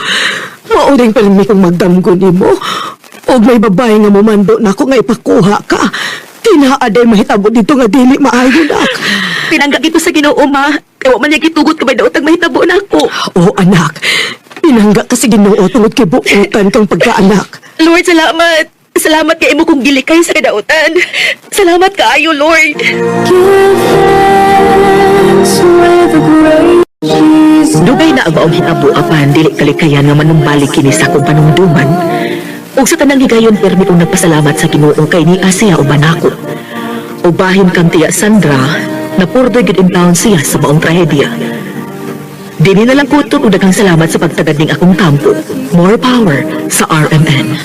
Mauring permi kong magdamgo nimo. Og may babae nga mumando nako nga ipakuha ka. Tinaaday mahitabo dito nga dili maayo, nak. Pinangga ko sa Ginoo, ma. Kay wa man niya gitugot kabay daot ang mahitabo nako. Oo, anak. Pinangga ka sa Ginoo tungod kay buutan kang pagkaanak. Lord, salamat. Salamat kay imo kong gilikay sa kadautan. Salamat kaayo, Lord. Dugay na ang maong hitabo apan dili kalikayan nga manumbalik kini sa akong panumduman. Ug sa tanang higayon permi kong nagpasalamat sa Ginoo kay ni siya uban nako. Ubahin kang tiya Sandra, napurdoy gid in town siya sa maong trahedya. Dini na lang kutob og daghang salamat sa pagtagad ning akong kampo. More power sa RMN.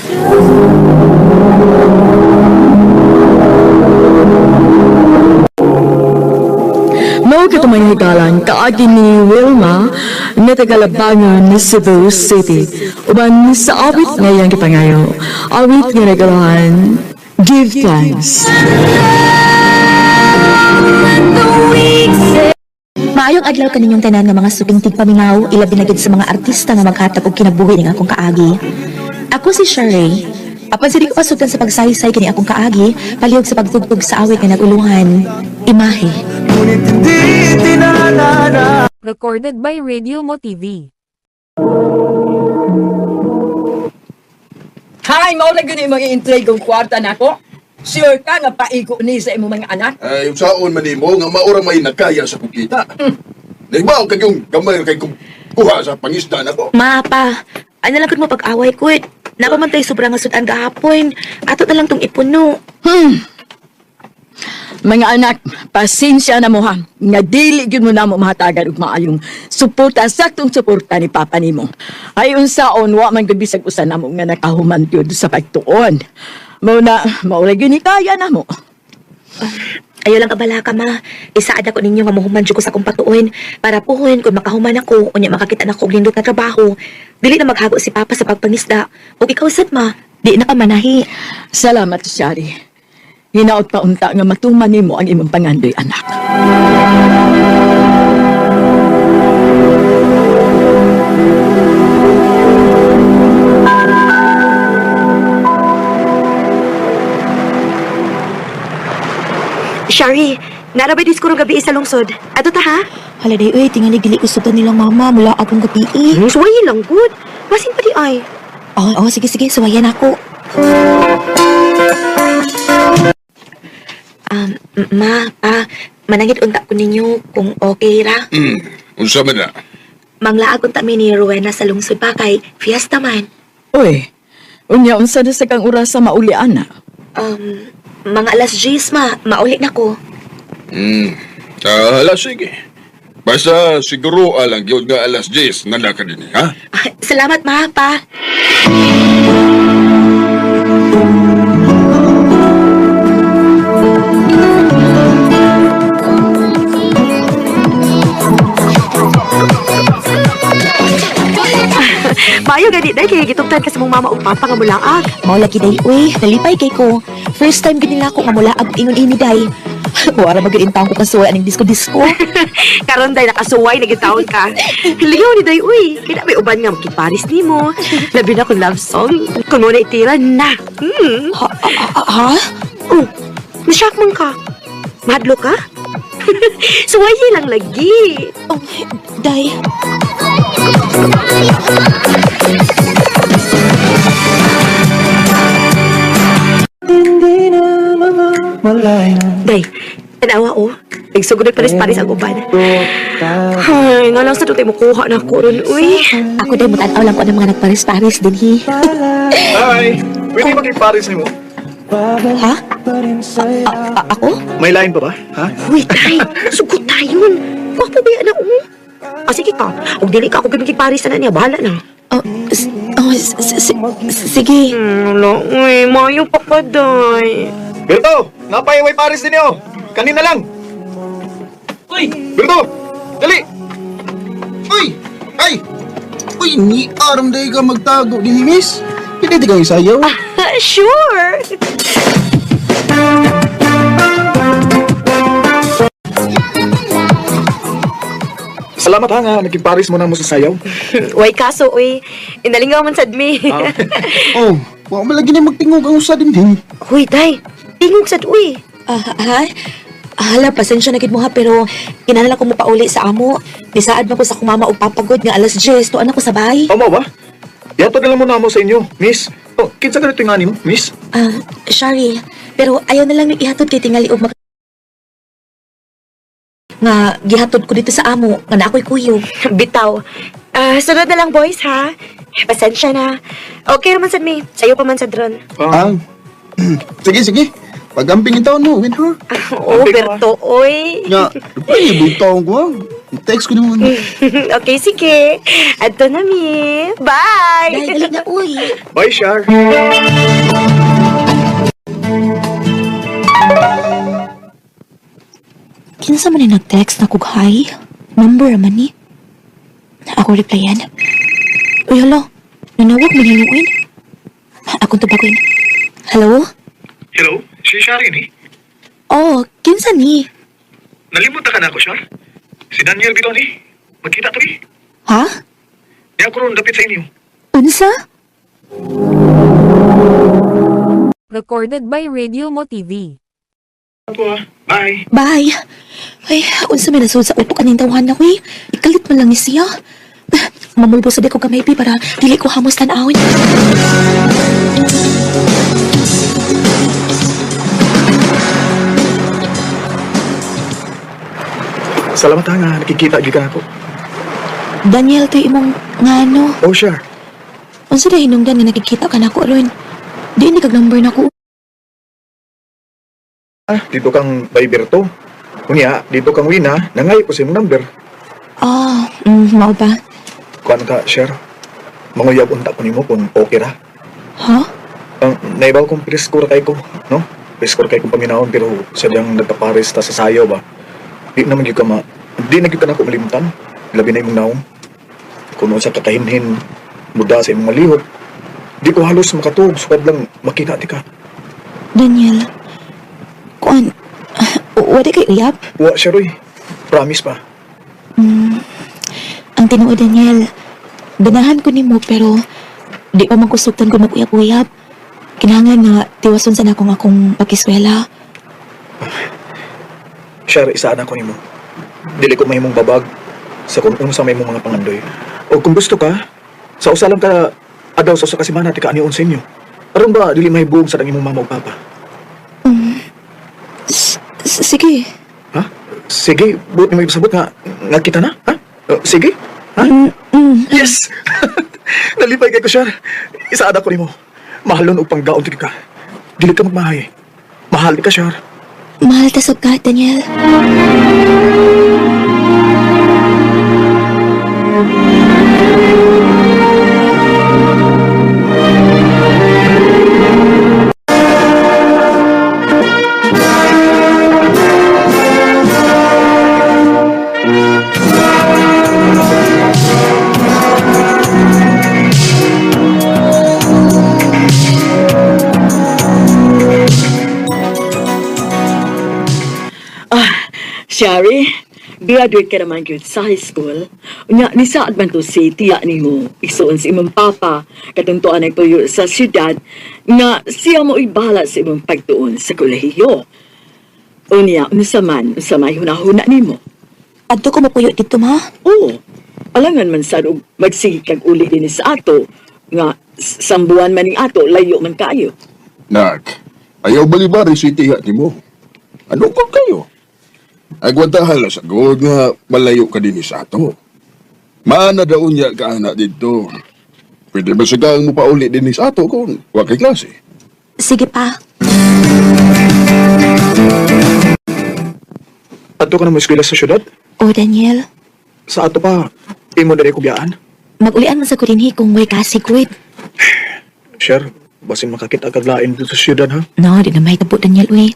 Mao kato mga higalan, kaagi ni Wilma nga taga-Labangon ni Cebu City. Uban sa awit ngayang gipangayo. Awit nga nagalahan, Give Thanks. Maayong adlaw kaninyong tanan nga mga suping tigpamingaw, ilabi na gid sa mga artista nga maghatag og kinabuhi ning akong kaagi. Ako si Sherry. Apan sa di ko pasugdan sa pagsaysay kini akong kaagi, palihog sa pagtugtog sa awit nga naguluhan. Imahe. Recorded by Radio Mo TV. Hay, mao lang yun yung mga intrigong kwarta nako. Sure ka nga paigo ni sa imong mga anak. Ay, unsaon man nimo nga maura may nakaya sa kukita. Nagbaw kag yung gamay kay kung kuha sa pangisda nako. Ma, pa, ano lang gud mo pag-away ko. Napamantay sobra nga sudan gahapon. Ato na lang tong ipuno. Mga anak, pasensya na mo ha. Nga dili gyud mo namo mahatagan og maayong suporta, saktong suporta ni Papa nimo. Ay unsaon wa man gud bisag usa namo nga nakahuman gyud sa pagtuon. Mao na, mao ra gyud ni kaya namo. Ayaw lang kabala ka, ma. Isaad ako ninyo nga muhuman jud ko sa akong patuon para puhon kung makahuman ako, unya makakita na ko og nindot na trabaho. Dili na maghago si Papa sa pagpangisda. Ug ikaw sad, ma, di na ka manahi. Salamat, Shari. Hinaot pa unta nga matuman nimo ang imong pangandoy, anak. Shari, narabay disko rong gabi sa lungsod. Ato ta ha? Hala day, uy, tingali dili ko sugdan nilang mama mula akong gabi. eh. Suwayi lang good. Basin pa di ay. Oh, oh, sige sige, suwayan ako. Ma, pa, manangit unta ko ninyo kung okay ra. Unsa man na? Manglaag unta mi ni Rowena sa lungsod pa kay fiesta man. Uy, unya unsa na sa kang orasa mauli ana? Mga alas 10, ma, mauli na ko. Hala, sige. Basta siguro alang gyud nga alas 10 nanda ka dinhi, ha? Ah, salamat, ma, pa. Maayo gani day kay gitugtan ka sa mong mama ug papa nga mulaag. Mao lagi day, uy, nalipay kay ko. First time gid nila ako nga mula ag ingon ini day. Wara magud intang ko kasuway aning disco-disco. Karon day nakasuway na gid taon ka. Ligaw ni day uy. Kaya may uban nga makiparis nimo. Labi na kung love song. Kung mo na itira na. Hmm. Ha? Ha? Oh, nashock man ka. Madlo ka? Suwayi lang lagi. Oh, day. Day, tanawa oh. Nagsugod pares-pares ang uban. Ay, nga lang sa tutay mo kuha na ako ron, uy. Ako day mutan-aw lang ko ng mga nagpares-pares din hi. Hi! Pwede makiparis nimo? Ha? Ako? May line pa ba? Ha? Uy, tay, sugot tayon. Gwapo ba yan na, oh? Ah, sige ka. Kung dili ka ako gamitin pares na niya, bahala na. Oh, oh, sige. Wala, uy, mayo pa ka, day. Berto! Napayaway paris din yo! Kanina lang! Uy! Berto! Dali! Uy! Ay! Uy, ni aram day ka magtago ni miss. Pwede di kang isayaw. Sure! Salamat ha nga, nagkiparis mo na mo sa sayaw. Way kaso, uy. Inalingaw man sad mi. Oh, wa man lagi na magtingog ang usa din din. Uy, day. Tingog sad, uy. Ha? Hala, pasensya na gid mo ha, pero kinahanglan ko mo pauli sa amo. Nisaad man ko sa akong mama og papagod nga alas 10, tuan ako sa bahay. Tama ba? Yato na lang muna mo sa inyo, miss. Oh, kinsa ganito nga nimo, miss? Shari, pero ayaw na lang ni ihatod kay tingali og nga gihatod ko dito sa amo nga na ako'y kuyog. Bitaw. Sunod na lang, boys, ha? Pasensya na. Okay naman sad mi. Sayo pa man sad ron. Sige, sige. Pag-amping yung taon mo, win ha? Oo, Berto, oy. Nga, ay, taon ko ha. Text ko naman. Okay, sige. Adto na mi. Bye! Dahil dali na, uy. Bye, Shar. Kinsa man ni nag-text na kog hi? Number man ni. Ako replyan. Uy, hala. Nanawag man hinuin. Akong tubagoy. Hello? Hello, si Shari ni. Oh, kinsa ni? Nalimot na ka na ako, Shar. Si Daniel bitaw ni. Magkita to ni. Ha? Di ako ron dapit sa inyo. Unsa? Recorded by Radio Mo TV. Ako ah. Bye. Bye. Ay, unsa may nasud sa utok aning tawahan na ko eh. Ikalit man lang ni siya. Mamulbo sa di ko gamay para dili ko hamos tan-awon. Salamat ha nga nakikita gyud ka nako. Daniel, to imong ngano. Oh, Shar. Unsa na hinungdan nga nakikita ka nako ron? Di ni kag number nako. Ah, dito kang Viber to. Unya, dito kang Wina, nangayo ko sa imong number. Ah, mao ba? Kuan ka, Shar. Manguyab unta ko nimo kung okay ra. Ha? Ang naibaw kong presko ra kay ko, no? Presko ra kay kong paminawon pero sadyang nagkapares ta sa sayo ba. Di na man gyud ka ma di na gyud ka nako malimtan. Labi na imong naong. Kung unsa ka kahinhin muda sa imong malihok. Di ko halos makatuog sukad lang makita ti ka. Daniel, kuan, wala kay uyab? Wa siya roy. Promise pa. Ang tinuod, Daniel, ganahan ko nimo pero di pa man kusugtan ko mag-uyab-uyab. Kinahanglan nga tiwason sa nakong akong pagkiswela. Share, isaan ako nimo. Dili ko mahimong babag sa kung unsa may imong mga pangandoy. O kung gusto ka, sa usa lang ka adaw sa usa ka semana ti kaanion sa inyo. Aron ba dili mahibog sa dang imong mama ug papa? Sige. Ha? Sige, buot nimo ipasabot nga nga kita na, ha? Sige. Ha? Yes. Nalipay kay ko, Shar. Isaad ako nimo. Mahalon og panggaon ti ka. Dili ka magmahay. Mahal ka, Shar. Mahal ta sab ka, Daniel. Ah, Shari, graduate ka naman gyud sa high school. Unya, nisaad man to si tiya nimo, isuon si imong papa, katuntuan ang tuyo sa syudad, nga siya mo bahala sa imong pagtuon sa kolehiyo. Unya, unsa man, unsa may hunahuna nimo. Adto ko mapuyo dito, ma. Oo, alangan man sad og magsige kag uli dinhi sa ato, nga sambuan man ning ato, layo man kaayo. Nak, ayaw balibari si tiya ni mo. Ano ko kayo? Agwantahan na sa god nga malayo ka din sa ato. Maana daw niya ka anak dito. Pwede ba sigang mo pauli din sa ato kung wa kay klase? Sige pa. Adto ka na mo eskwela sa syudad? Oh, Daniel, Sa ato pa, imo diri kubiyaan. magulian man sa ko dinhi kung way kasigwid. Shar, basin makakita kag lain dito sa syudad ha. No, di na mahitabo, Daniel, uy.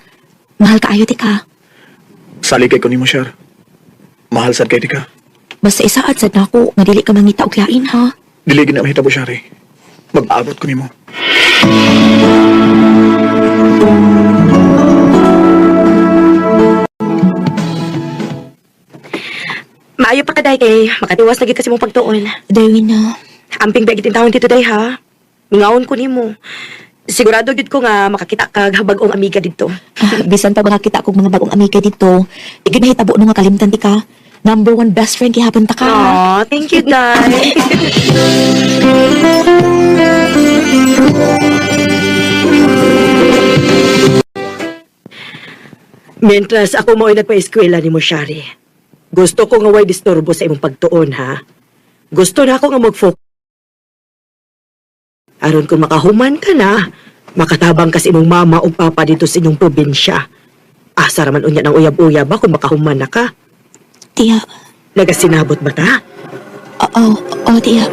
Mahal ka ayo ti ka. Sali kay ko nimo, Shar. Mahal sad kay ti ka. Basta isaad sad nako nga dili ka mangita og lain ha. Dili gid na mahitabo, Shar. Eh. Mag-aabot ko nimo. Maayo pa ka, day, kay makatiwas lagi kasi mong pagtuon. Darwin na. Amping ba gitin tawon dito, day, ha? Mingaon ko nimo. Sigurado gid ko nga makakita kag bag-ong amiga didto. Ah, bisan pa makakita kog mga bagong amiga dito, di gid mahitabo no nga kalimtan ti ka. Number one best friend gihapon ta ka. Aw, thank you, Day. Mientras ako mo'y nagpa-eskwela ni mo, Shari. Gusto ko nga way disturbo sa imong pagtuon, ha? Gusto na ako nga mag-focus. Aron kung makahuman ka na, makatabang ka sa imong mama o papa dito sa inyong probinsya. Asa raman unya ng uyab-uyab ba kung makahuman na ka? Tiya. Nagasinabot ba ta? Oo, oo, tiya.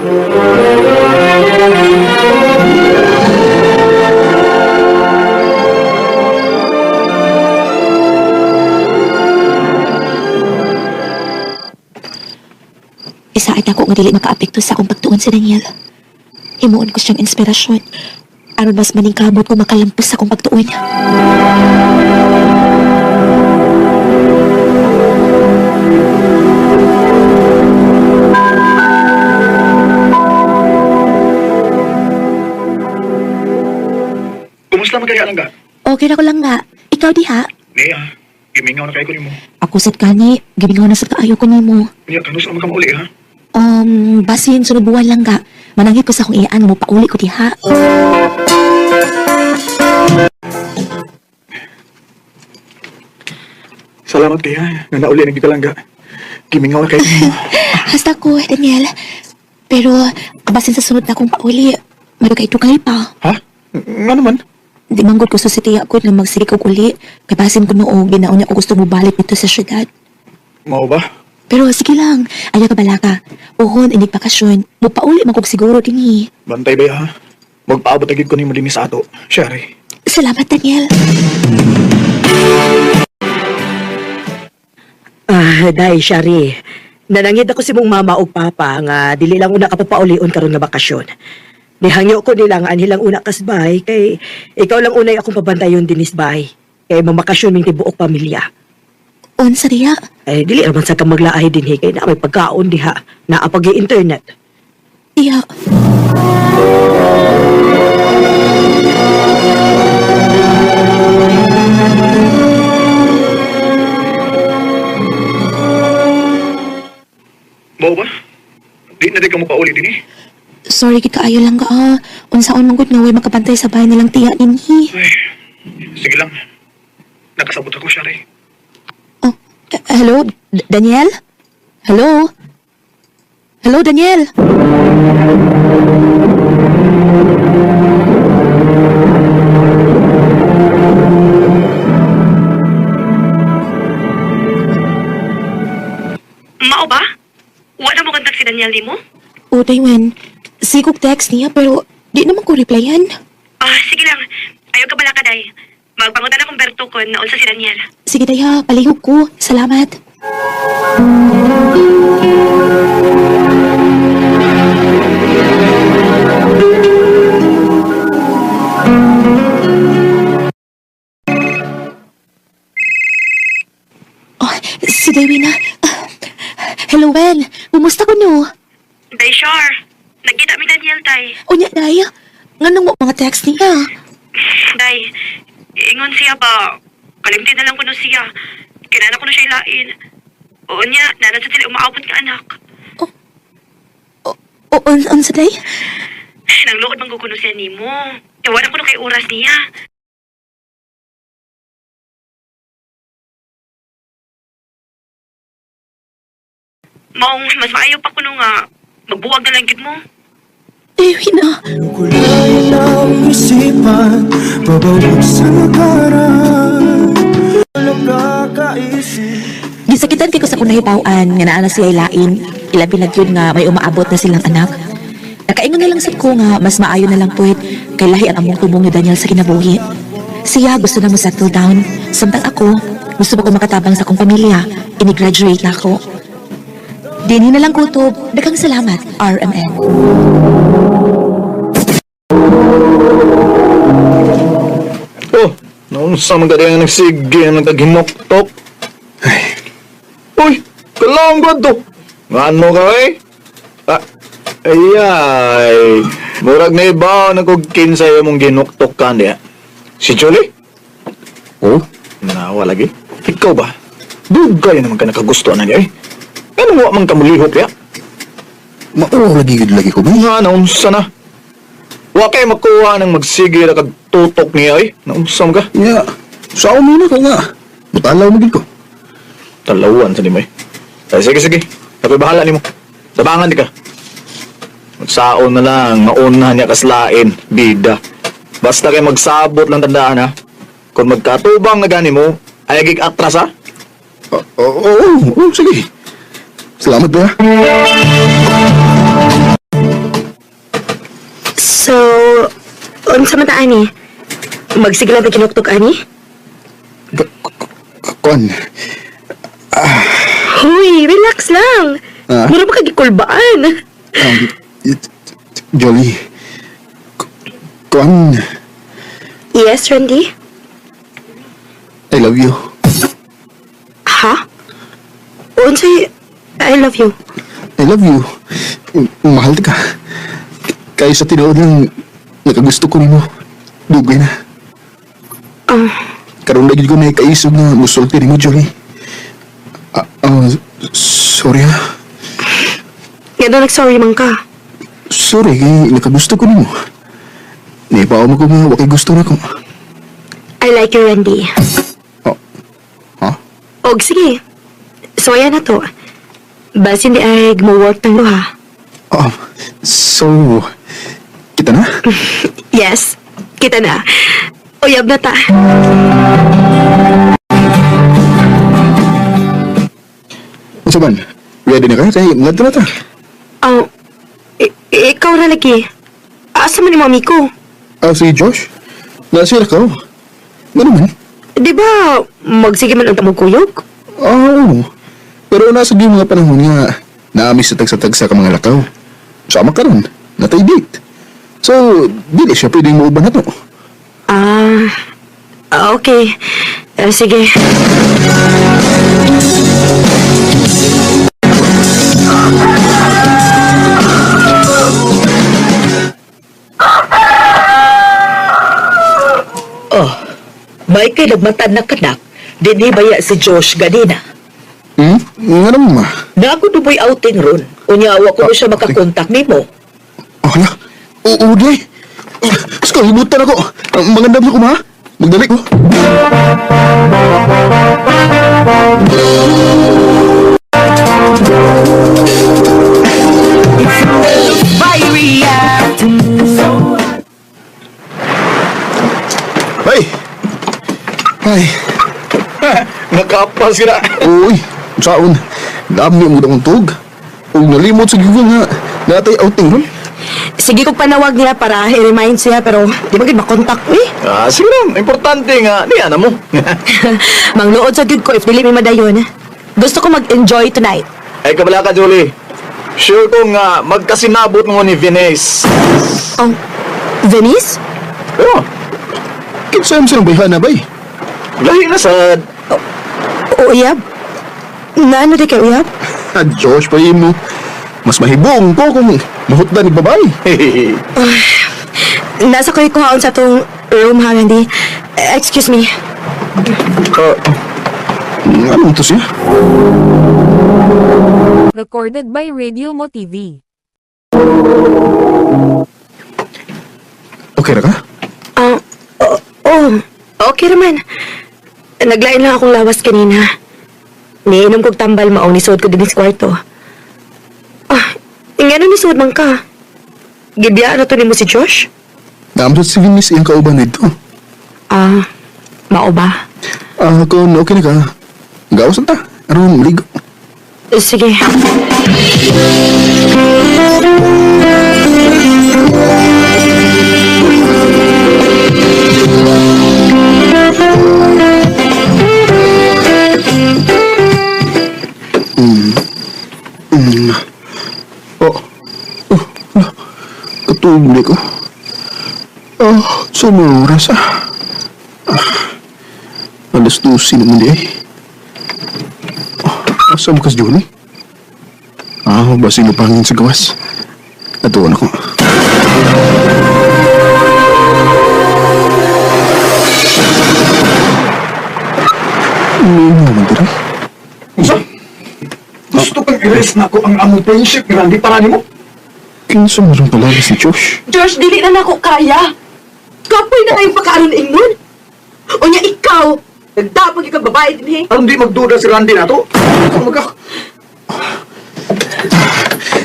Isaad ako nga dili makaapekto sa akong pagtuon si Daniel. Himuon ko siyang inspirasyon. Aron mas maningkamot ko makalampos sa akong pagtuon. Kumusta man kaya lang ga? Okay na ko lang nga. Ikaw diha. Niya, gimingaw na kayo ko nimo. Ako sad kani, gimingaw na sad kaayo ko nimo. Niya, kanus naman ka mauli ha? Basin sunod buwan lang ga. Mananghid ko sa akong iyaan mo pauli ko diha. Salamat kaya, nga nauli na gyud ka lang ga. Gimingaw na kayo nimo. Hasta ko, Daniel. Pero kabasin sa sunod na akong pauli, madugay-dugay pa. Ha? Nga naman? Di manggod ko sa sitiya ko nga magsige kog uli. Kay basin ko noong ginaon niya ko gusto mo balik dito sa syudad. Mao ba? Pero sige lang, ayaw ka balaka. Uhon, inig bakasyon. Mupauli man kog siguro dinhi. Bantay ba ha? Magpaabot agad ko nimo dinhi sa ato. Shari. Salamat, Daniel. Ah, Day, Shari. Nanangid ako si mong mama o papa nga dili lang una ka papaulion karon nga bakasyon. Nihangyo ko nila nga anhilang una kasbay kay ikaw lang unay akong pabantayon dinis bay. Kay mamakasyon ming tibuok pamilya. Unsa diha? Eh, dili raman sa ka maglaay dinhi kay na may pagkaon diha, naa pag internet. Tiya. Mao ba? Di na di ka mo pauli dinhi. Sorry gid kaayo lang ka. Ah. Unsaon man gud nga way makabantay sa bahay nilang tiya dinhi. Ay, sige lang. Nakasabot ako, Shari. Oh, hello, Daniel? Hello? Hello, Daniel? Mao ba? Wala mo kontak si Daniel nimo? O, Daywen, sigog text niya pero di naman ko replyan. Ah, sige lang. Ayaw ka bala ka, Day. Magpangutan akong Berto kon na unsa si Daniel. Sige, Daya, palihog ko. Salamat. Oh, si Dewey na. Hello, Wen. Kumusta ko no? Day, sure. Nagkita mi Daniel, Day. Unya, Day. Nganong wa mga text niya? Day, ingon siya ba? Kalimti na lang kuno siya. Kinana ko na siya ilain. Oo niya, nana sa sila umaabot nga anak. O, unsa, Day? Nangluod man ko kuno siya nimo. Wala ko na kay oras niya. Maong mas maayo pa kuno nga magbuwag na lang gid mo. Dewey na. Kulay ng isipan, pabalik sa nakaraan. Nakakaisip. Gisakitan kay ko sa kunay pawan nga naa na siya ilain. Ilabi na gyud nga may umaabot na silang anak. Nakaingon na lang sad ko nga mas maayo na lang puwet kay lahi ang among tubong ni Daniel sa kinabuhi. Siya gusto na mo settle down. Samtang ako, gusto pa ko makatabang sa akong pamilya. Ini-graduate na ako. Dinhi na lang kutob. Daghang salamat, RMN. Oh, naunsa man ka nga nagsige ang nagkaghimoktok. Ay. Uy, kalong ko to. Ngano ka eh? Ah, ay, ay. Murag na iba na kog kinsay mong ginuktok ka niya. Si Julie? Oh? Na, wala lagi. Ikaw ba? Dugay naman ka nakagusto na niya eh. Ano wa man ka mulihok ya? Mao lagi gid lagi ko ba? Nga, naunsa na. Wa kay makuha ng magsige ra kag tutok niya eh. Naunsa man ka? Nga, sa na ko nga. Butalaw mo gid ko. Talawan sa nimo eh. Ay, sige, sige. Ako'y bahala nimo. Tabangan di ka. Magsaon na lang, mauna niya kaslain, bida. Basta kay magsabot lang tandaan ha. Kung magkatubang na gani mo, ay agig atras ha. Oo, oo, sige. Salamat ba? So, unsa man ta ani? Magsigla ba kinuktok ani? Kon. Huy, relax lang. Ah? Mura ba kagikulbaan? Jolie. Kon, Yes, Randy? I love you. Ha? Unsay I love you. I love you. Mahal ka. Kaya sa tinuod lang, nakagusto ko nimo. Dugay na. Karon lagi ko na kaisog nga musulti nimo, Jolie. Sorry ha. Nga daw nag-sorry man ka. Sorry, kay nakagusto ko nimo. Naipaw mo ko nga, wakay gusto na ko. I like you, Randy. Oh. Ha? Og sige. So, ayan na to. Basin di ay gumawork tang duha. Oh, so, kita na? Yes, kita na. Uyab na ta. Unsa man? Ready na ka? Kay ngadto na ta. Oh, ikaw na lagi. Asa man ni mami ko? Ah, si Josh? Nasira ka? Ano man? Di ba, magsige man ang tamong kuyog? Ah, oo. Pero nasa di mga panahon nga naami sa tagsa-tagsa ka mga lakaw. Sama ka ron. Natay date. So, dili siya pwedeng muuban na to. Ah, okay. Sige. Oh, may kay nagmatan na kanak, dinhi baya si Josh ganina. Hmm? Nga naman ma. Naako duboy outing ron. Unya, wa ko na siya makakontak nimo. Oh, hala. Oo, di. Sko, hibutan ako. Magandam na ko, ma. Magdali ko. Ay! Ay! Nakapas sila. Uy, saon. Dami mo akong tug. Ug nalimot sa gyud nga natay outing ron. Sige kong panawag niya para i-remind siya pero di ba gid makontak uy. Ah, sige lang. Importante nga, niya na mo. Mangluod sa gyud ko if dili mi madayon. Gusto ko mag-enjoy tonight. Ay, kabala ka, Julie. Sure ko nga magkasinabot mo ni Venice. Oh, Venice? Pero, kinsa man silang bayhana bay? Lahi na sad. Uyab? Naano di kay uyab? Ah, Josh, pa mo. Mas mahibong ko kung mahutdan ni babay. Nasa ko'y kuhaon sa tong room ha, Randy. Excuse me. Anong to siya? Recorded by Radio Mo TV. Okay ra ka? Oh, okay raman. Naglain lang akong lawas kanina. Niinom kog tambal maong nisuod ko din sa kwarto. Ah, ingano nisuod man ka? Gibiyaan na to nimo si Josh? Naamsot si Venice iyang kauban dito. Ah, mao ba? Ah, kung okay na ka, gawasan ta. Aron, maligo. Sige. Oh, oh, oh, katulog ko. Oh, sa mga oras ah. 12:00 naman di ay. Oh, asa mo kas Johnny? Ah, basin na pangin sa gawas. Atuan ako. Minyo man diri. Unsa? Gusto kang i-rest na ako ang among friendship ni Randy para nimo? Kinsa man rin pala si Josh? Josh, dili na nako kaya. Kapoy na kayong pagkaaron ingnon. Unya ikaw, nagdapag ikang babae din eh. Aron di magduda si Randy na to. Ano ka?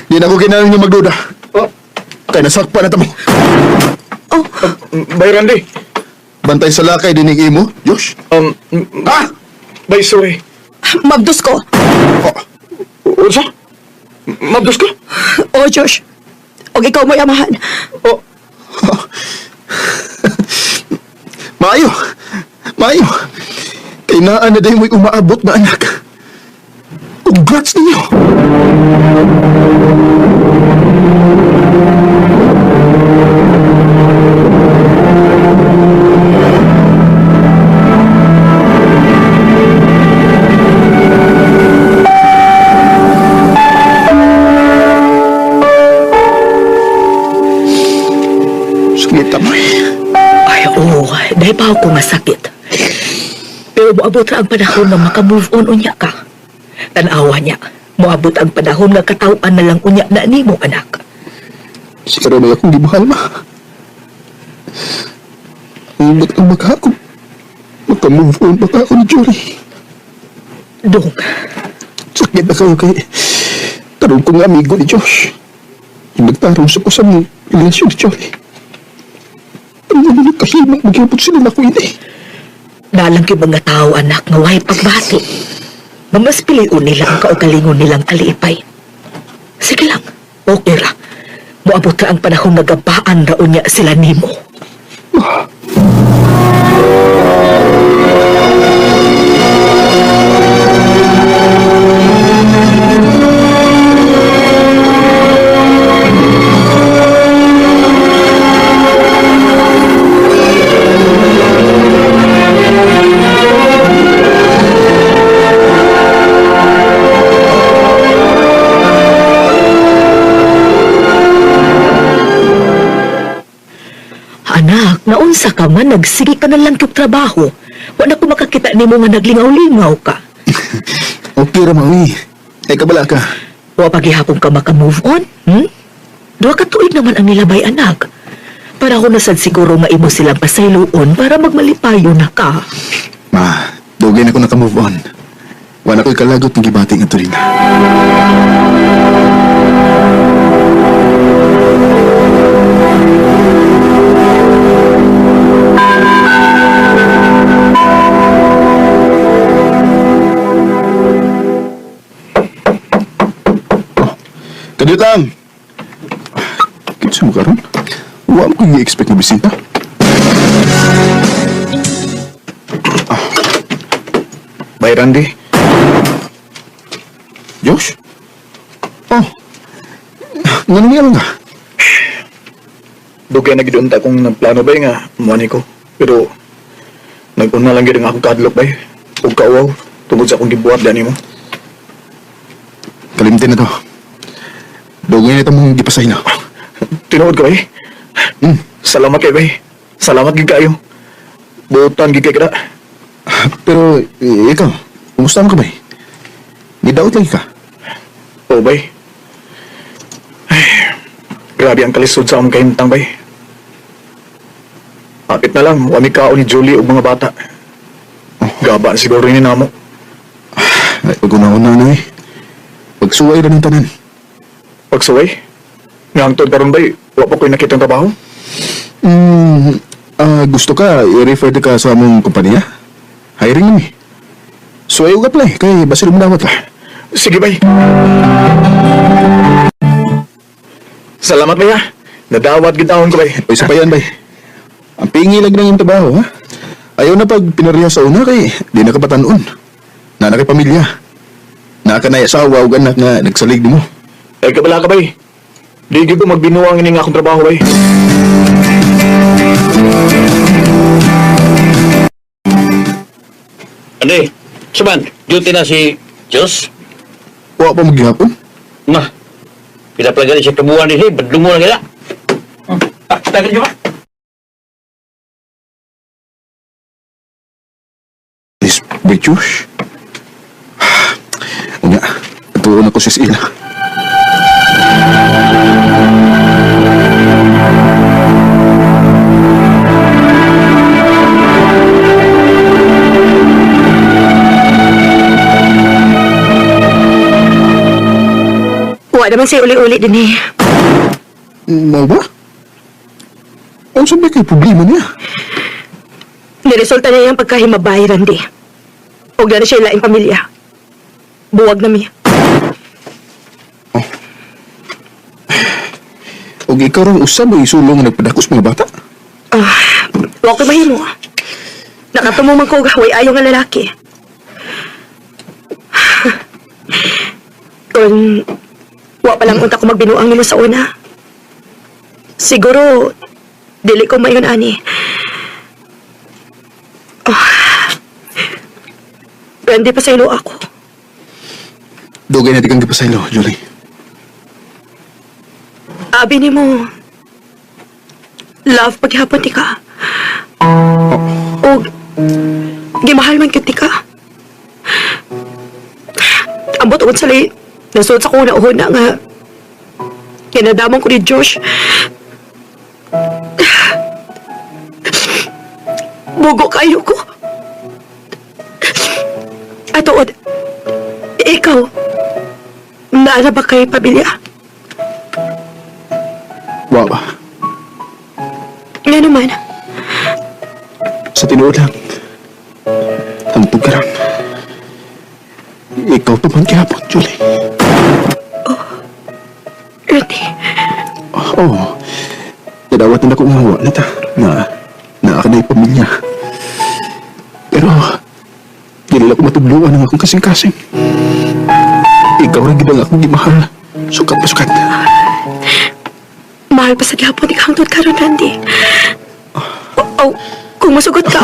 Di na ko kinahanglan nga magduda. Oh. Kay nasakpa na ta mo. Oh. Bay Randy. Bantay sa lakay dinig imo, Josh. Ha? Bay, sorry. Mabdos ko. Oh. Unsa? Mabdos ka? Oh, Josh. Og ikaw mo'y amahan. Oh. Maayo. Maayo. Kay naa na day mo'y umaabot na anak. Congrats ninyo. Sakit mo. Ay, oo. Dahil pa ako nga sakit. Pero moabot ra ang panahon nga makamove on unya ka. Tanawa niya. Moabot ang panahon nga katawhan na lang unya na nimo, anak. Siguro may akong gimahal, ma. Ang ba't ang baka ako? Makamove on baka ako ni Jory. Dong. Sakit na kayo kay tarong kong amigo ni Josh. Yung nagtarong sa kusang relasyon ni Jory. Ang naman nagkahima, magyapot sila na ko ini. Nalang kay mga tao, anak, nga way pagbati. Mamas piliun nila ang kaugalingon nilang kalipay. Sige lang, okay ra. Moabot ra ang panahon nagabaan ra unya sila nimo. Anak, naunsa ka man, nagsige ka na lang kog trabaho. Wala ko makakita nimo nga naglingaw-lingaw ka. Okay ra, mami. Ay, kabala ka. Wa paghihapon ka maka-move on, hmm? Duha ka tuig naman ang nilabay, anak. Para ko nasad siguro nga imo silang pasayloon para magmalipayo na ka. Ma, dugay na ko naka-move on. Wala ko'y kalagot ng gibati nga turin. Kadiyot lang. Kinsa mo karon? Wa mo ko'y i-expect na bisita. Bay Randy. Josh? Oh. Nga nangyari nga? Dugay na gid unta kong nagplano bay nga muani ko. Pero nag-una lang gid ang akong kadlok bay. Ug kauwaw tungod sa akong gibuhat dani mo. Kalimtin na to. Dugay na itong gipasay na. Tinuod ka bay? Salamat kay bay. Salamat gid kayo. Buotan gid kay kada. Pero ikaw, kumusta man ka bay? Gidaot lagi ka? Oo bay. Ay, grabe ang kalisod sa among kahimtang bay. Kapit na lang, wa mi kaon ni Julie ug mga bata. Gaba na siguro ni namo. Ay, pag-una-una na eh. Pagsuway ra ng tanan. Pagsuway? Nga hangtod karon bay, wa pa ko'y nakitang trabaho? Gusto ka, i-refer ka sa among kompanya? Hiring nami. So ayaw ka play, kay basil mo dawat ka. Sige bay. Salamat bay ha. Nadawat gid taon ko bay. Oy, sa payan bay. Ang pingi lang ng iyong trabaho ha. Ayaw na pag pinarya sa una kay di na ka patanon. Nana kay pamilya. Naa ka na asawa ug anak nga nagsalig nimo. Ay kabala ka bay. Di gyud ko magbinuang ini nga akong trabaho bay. Ande, saban, duty na si Diyos? Wa pa maghihapon? Ma, pinaplagan siya kabuhan din, badlungo lang nila. Ah, tagal niyo ba? Is by Josh? Unya, tuon ako si Ila. Wa naman sa'yo uli-uli din eh. Mau ba? Ang sabi kay problema niya. Niresulta na iyang pagkahimabay, Randy. Huwag na na siya ilaing pamilya. Buwag na mi. Og ikaw rang usab ang isulong nga nagpadakos mga bata. Ah, wa ko mahimo. Nakatumo man ko og way ayo nga lalaki. Kung wa pa lang unta ko magbinuang nimo sa una. Siguro dili ko maingon ani. Ah. Randy, pasaylo ako. Dugay na di kang gipasaylo, Julie. Abi nimo. Love paghapon ti ka. Og gimahal man gyud ti ka. Ambot ugod sa lay, nasud sa kong na nga kinadamong ko ni Josh. Bugo kayo ko. Atood, ikaw, naa ba kay pamilya? Wa ba? Nga naman, Sa tinuod lang. Hantog ka lang. Ikaw pa man gihapon, Julie. Randy, Oo. Nadawat na ako nga wa na ta. Na, na ako na pamilya. Pero, dili lang ko matubluan ang akong kasing-kasing. Ikaw rin gid ang akong gimahal. Sukat pa sukat. Mahal pa sa gihapon ikaw hangtod karon, Randy. Oh, kung masugot ka,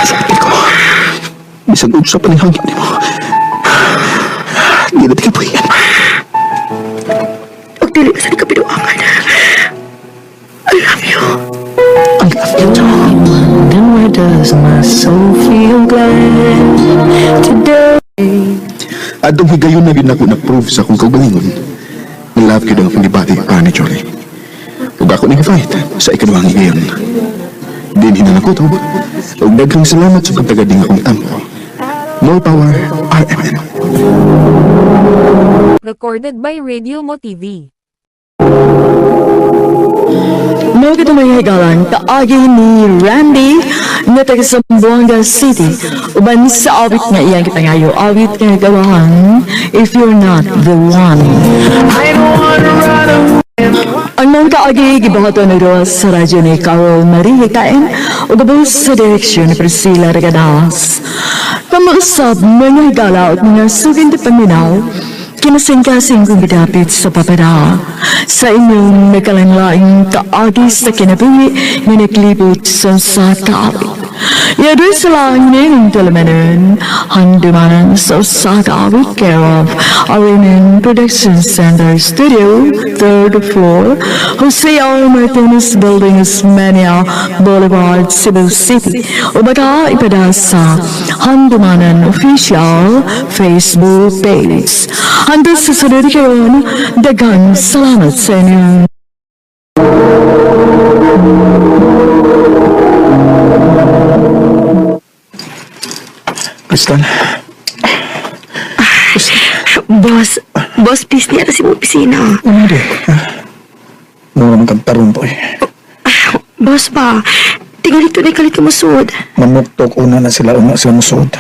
Sakit ko. Bisag unsa pa ning hangyo nimo. Di na tika puyan. Og dili ka sa di ka binuangan. I love you. I love you too. Then why does my soul feel glad today? Adtong higayon na gyud nako na-prove sa akong kaugalingon. Nga love gyud ang akong gibati para ni Jolie. Ug ako ning fight sa ikaduhang higayon. Dinhi na ko to. Ug daghang salamat sa pagtagad ning akong tampo. More power, RMN. Recorded by Radio Mo TV. Mao kato, mga higalang, kaagi ni Randy nga taga Zamboanga City uban sa awit nga iyang gipangayo, awit nga gawang "If You're Not the One". Ang mga kaagi gibuhaton ni Ross sa radyo ni Carol Marie Hikain ug gabaw sa direksyon ni Priscilla Regadas. Kamausap, mga higala at mga suking paminaw, kinasing-kasing kong gidapit sa papada sa inyong nagkalanlaing kaagi sa kinabuhi nga naglibot sa kaawit. Yadoy sa langin tulumanon, handumanan sa usa ka awit, care of RMN Production Center Studio, third floor, Jose R. Martinez Building, Osmeña Boulevard, Cebu City. O baka ipada sa Handumanan Official Facebook page. Hanggang sa sunod karon, daghang salamat sa inyong Crystal. Boss, boss, please niya sa imong opisina. Ano di? Mura man kag tarong to eh. Boss ba, tingali to na kalit ka musod. Manuktok una na sila, una sila musod.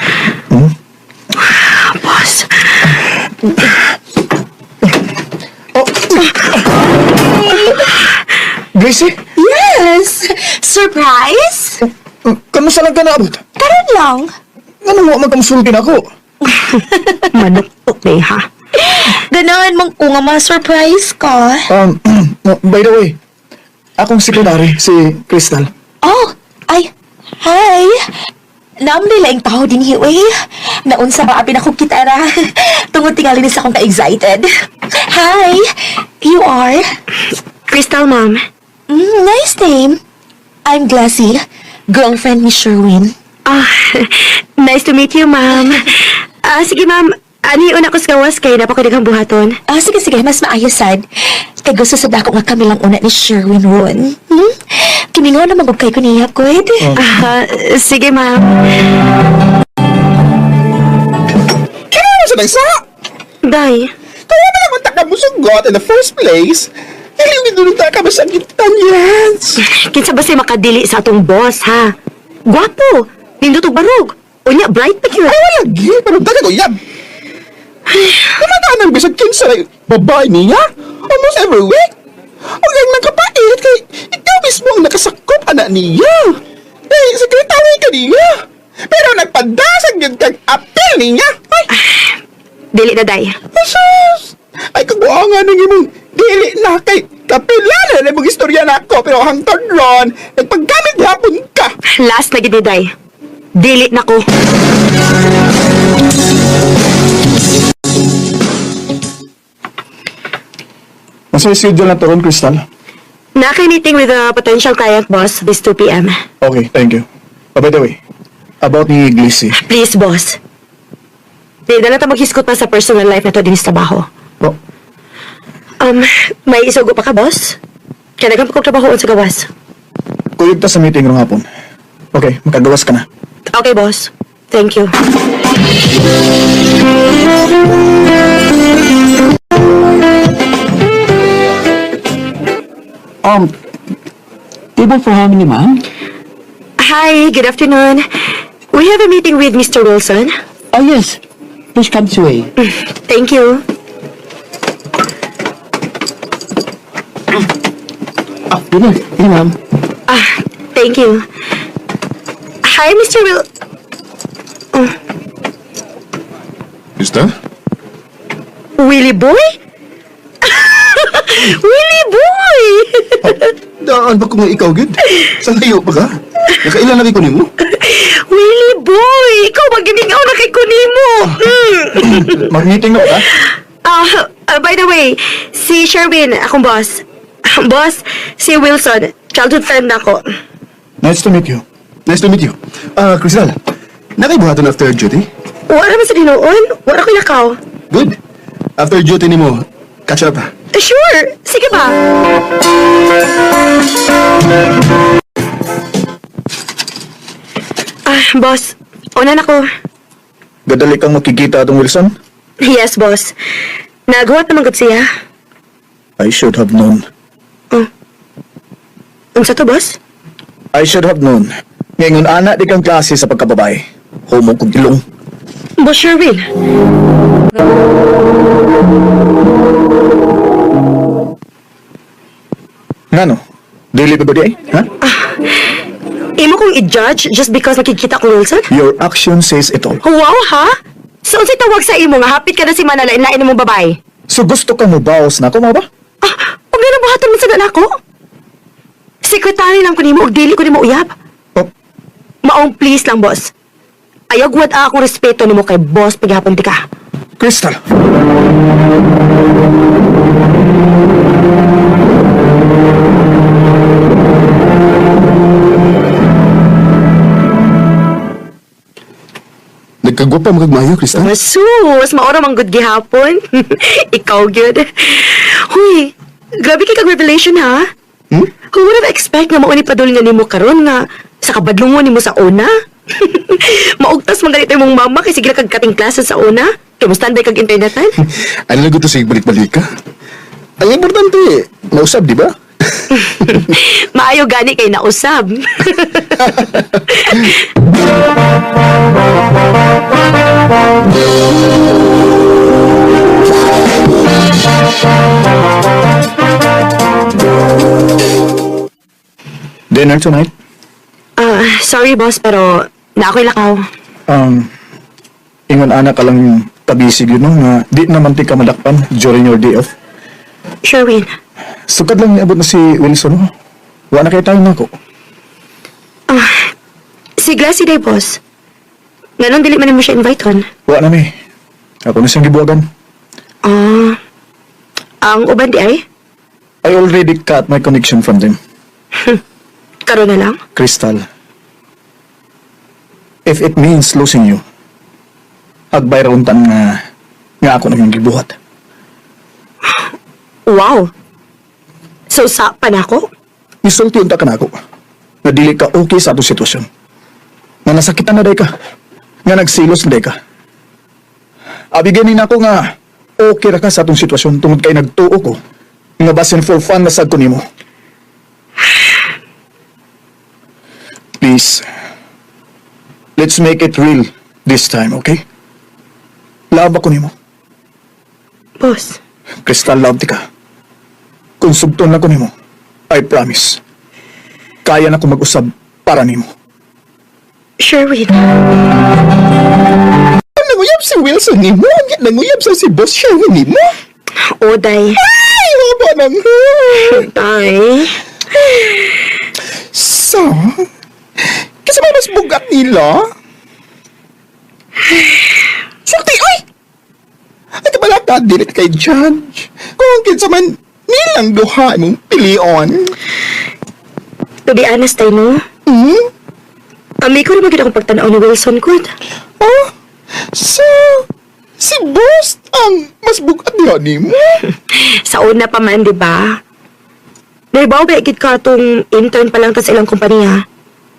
Boss. Oh! Gracie? Yes! Surprise? Kamusta lang ka naabot? Karon lang. Nganong wa man ka musulti nako? Manuktok na eh, ha? Ganahan mong ko nga ma-surprise ka. By the way, akong secretary, si Crystal. Oh, ay, hi! Naam laing tao din hiwi. Naunsa ba apin ako kitara? Tungod tingali ni sa akong ka-excited. Hi! You are? Crystal, ma'am. Nice name. I'm Glassy, girlfriend ni Sherwin. Ah, nice to meet you, ma'am. Ah, sige, ma'am. Ani una ko sa gawas kay napakadaghang buhaton. Ah, sige, sige, mas maayo sad. Kay gusto sa dako nga kami lang una ni Sherwin ron. Kimingaw na magug kay ko niya, good. Ah, sige, ma'am. Kaya sa nang sa? Day. Kaya na naman taka mo sugot in the first place. Dili yung gidulong ka ba sa Italians? Kinsa ba siya makadili sa atong boss, ha? Gwapo! Nindot og barog. Unya, bright pa yun. Ay, wala gi. Pero daga ko yab. Namataan ang bisag kinsa na babae niya. Almost every week. Ang ang nakapait kay ikaw mismo ang nakasakop anak niya. Eh, sekretary ka niya. Pero nagpadasag yun kag apel niya. Ay, Dili na, day. Asus! Ay, kaguangan ng imong dili na kay kapilala na imong istorya na ako pero hangtod ron, nagpaggamit hapon ka. Last na gid ni day. Dili na ko. Nasa schedule na to ron, Crystal? Naka meeting with a potential client, boss, this 2 p.m. Okay, thank you. Oh, by the way, about ni Glissy. Please, boss. Di na lang maghiskot pa sa personal life na to din sa trabaho. Oh. May isugo pa ka, boss? Kaya nagang kong trabahoon sa gawas. Kuyog ta sa meeting rong hapon. Okay, makagawas ka na. Okay, boss. Thank you. Table for how many, ma'am? Hi, good afternoon. We have a meeting with Mr. Wilson. Oh, yes. Please come this way. Thank you. Ah, dinner. Here, ma'am. Ah, thank you. Hi, Mr. Wil... Mister? Willie Boy? Willie Boy! Daan ba kung ikaw, gid? Sa layo pa ka? Nakailan na ko nimo? Willie Boy! Ikaw magimingaw na kay kunimo! Mag-meeting na ba? Ah, by the way, si Sherwin, akong boss. Boss, si Wilson, childhood friend nako. Nice to meet you. Nice to meet you. Ah, Crystal, nakaibuhaton after duty? Wala man sa dinoon. Wala ko lakaw. Good. After duty nimo, catch up. Ah. Sure! Sige ba? Ah, boss. Una na ko. Gadali kang makikita atong Wilson? Yes, boss. Nagawa naman gud siya. I should have known. Unsa to, boss? I should have known. Ngayon, ana di kang klase sa pagkababae. Homo kong ilong. Boss Sherwin. Ngano? Dili ba ba di ay? Ha? Imo kong i-judge just because makikita ko Wilson? Your action says it all. Wow, ha? So, unsay tawag sa imo nga hapit ka na si Manala lain mong babae? So gusto ka mo baos na ako, mo ba? Ah, ug nga buhaton man sa nako? Sekretary lang ko nimo ug dili ko nimo uyab. Oh. Maong please lang, boss. Ayaw wad akong respeto nimo kay boss paghapon ti ka. Crystal! Nagkagwapa mo kag maayo, Crystal. Masus, maora man gud gihapon. Ikaw gyud. Huy, grabe kay kag revelation ha. Hmm? Who would have expect nga mauni padul nga nimo karon nga sa kabadlungon nimo sa una? Maugtas man ganito imong mama kay sige kag kating klase sa una. Kay mo standby kag internetan. Ano lang to sige balik-balik ka? Ang importante, nausab, di ba? Maayo gani kay nausab. Dinner tonight? Ah, sorry boss pero na ako'y lakaw. Ingon ana ka lang kabisig yun, no? Nga di naman ti ka madakpan during your day off. Sherwin. Sukad lang niabot na si Wilson, no? Wa na kay tayo nako. Ah, si Glassy day boss. Nganong dili man nimo siya invite hon? Wa na mi. Ako na siyang gibuwagan. Ah, ang uban di ay? I already cut my connection from them. Karon na lang. Crystal. If it means losing you, agbay ra unta nga ako nang gibuhat. Wow! So, sa pa nako? Isulti unta ka nako. Nga dili ka okay sa atong sitwasyon. Nga nasakitan na day ka. Nga nagsilos na day ka. Abi gani nako nga okay ra ka sa atong sitwasyon tungod kay nagtuo ko nga basin for fun na sad ko nimo. Please, let's make it real this time, okay? Love ako nimo. Boss. Crystal, love ti ka. Kung sugton na ko nimo, I promise. Kaya na ko mag-usab para nimo. Sherwin. Nanguyab si Wilson nimo, nanguyab sa si Boss Sherwin nimo. Oday. Ay, haba nang Tay. So, kasi may mas bugat nila? Sulti, ay! Ay, kabala ka, dili kay judge. Kung kinsa man nilang duha imong pilion. To be honest, tay, no? Hmm? Ami ko rin magid akong pagtanaw ni Wilson, good. Oh, so, si Boss ang mas bugat diha nimo? Sa una pa man, di ba? Naibaw ba ikit ka itong intern pa lang ta sa ilang kumpanya?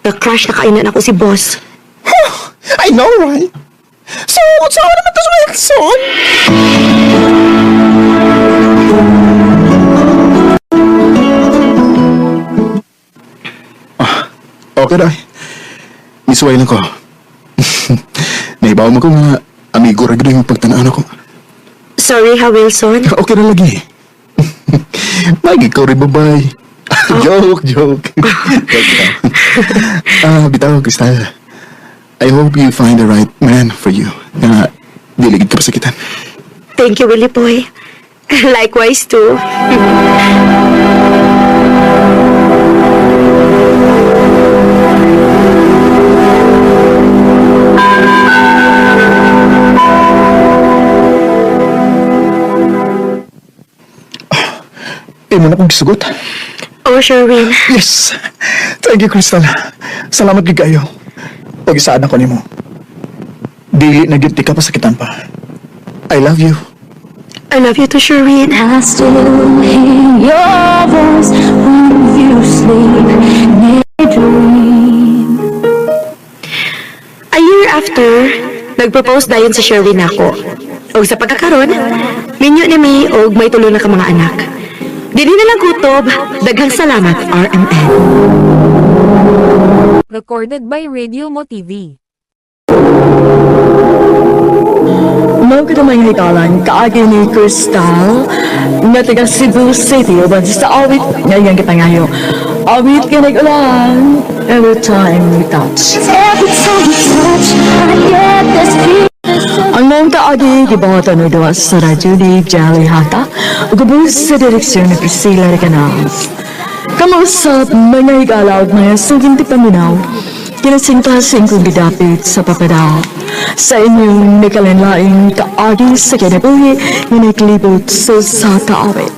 Na-crush na kainan ako si boss. I know, right? So, saan naman to si Wilson? Ah, okay na. Misuway lang ko. Naibaw mo ko nga amigo ra gid yung pagtanaan ako. Sorry ha, Wilson. Okay na lagi. Magi ko rin babay. Joke, joke. Joke lang. Ah, bitaw, Crystal. I hope you find the right man for you. Nga, dili gid ka pasakitan. Thank you, Willie Boy. Likewise too. Imo na kong gisugot. Oh, Sherwin. Yes. Thank you, Crystal. Salamat gid kayo. Pag-isaan ako nimo. Dili na gyud ti ka pasakitan pa. I love you. I love you too, Sherwin. I still hear your voice when you sleep in a dream. A year after, nag-propose dayon sa Sherwin nako. Og sa pagkakaron, minyo ni mi og may tulo na ka mga anak. Dili na lang kutob, daghang salamat, RMN. Recorded by Radio Mo TV. Mao gud ang mga higalan kaagi ni Crystal nga taga Cebu City uban sa awit nga iyang gipangayo. Awit nga nag-ulan every time we touch. Every time we touch, I get this feeling. Ang maong kaagi gibuhatan og duwa sa radyo ni Jolly Hata ug ubos sa direksyon ni Priscilla Recanas. Kamausap mga higala ug mga suking tipaminaw, kinasintasing kong gidapit sa papadao sa inyong nikalinlaing kaagi sa kinabuhi nga naglibot sa usa ka awit.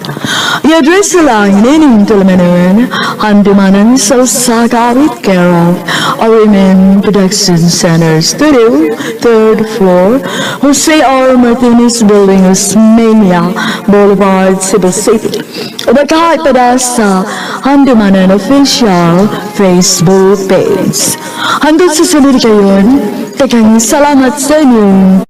I-address lang nining tulumanon, handumanan sa usa ka awit, care of RMN Production Center Studio, third floor, Jose R. Martinez Building, Osmeña Boulevard, Cebu City. O magkahit pa sa Handumanan Official Facebook page. Hanggang sa sunod kayon, daghang salamat sa inyong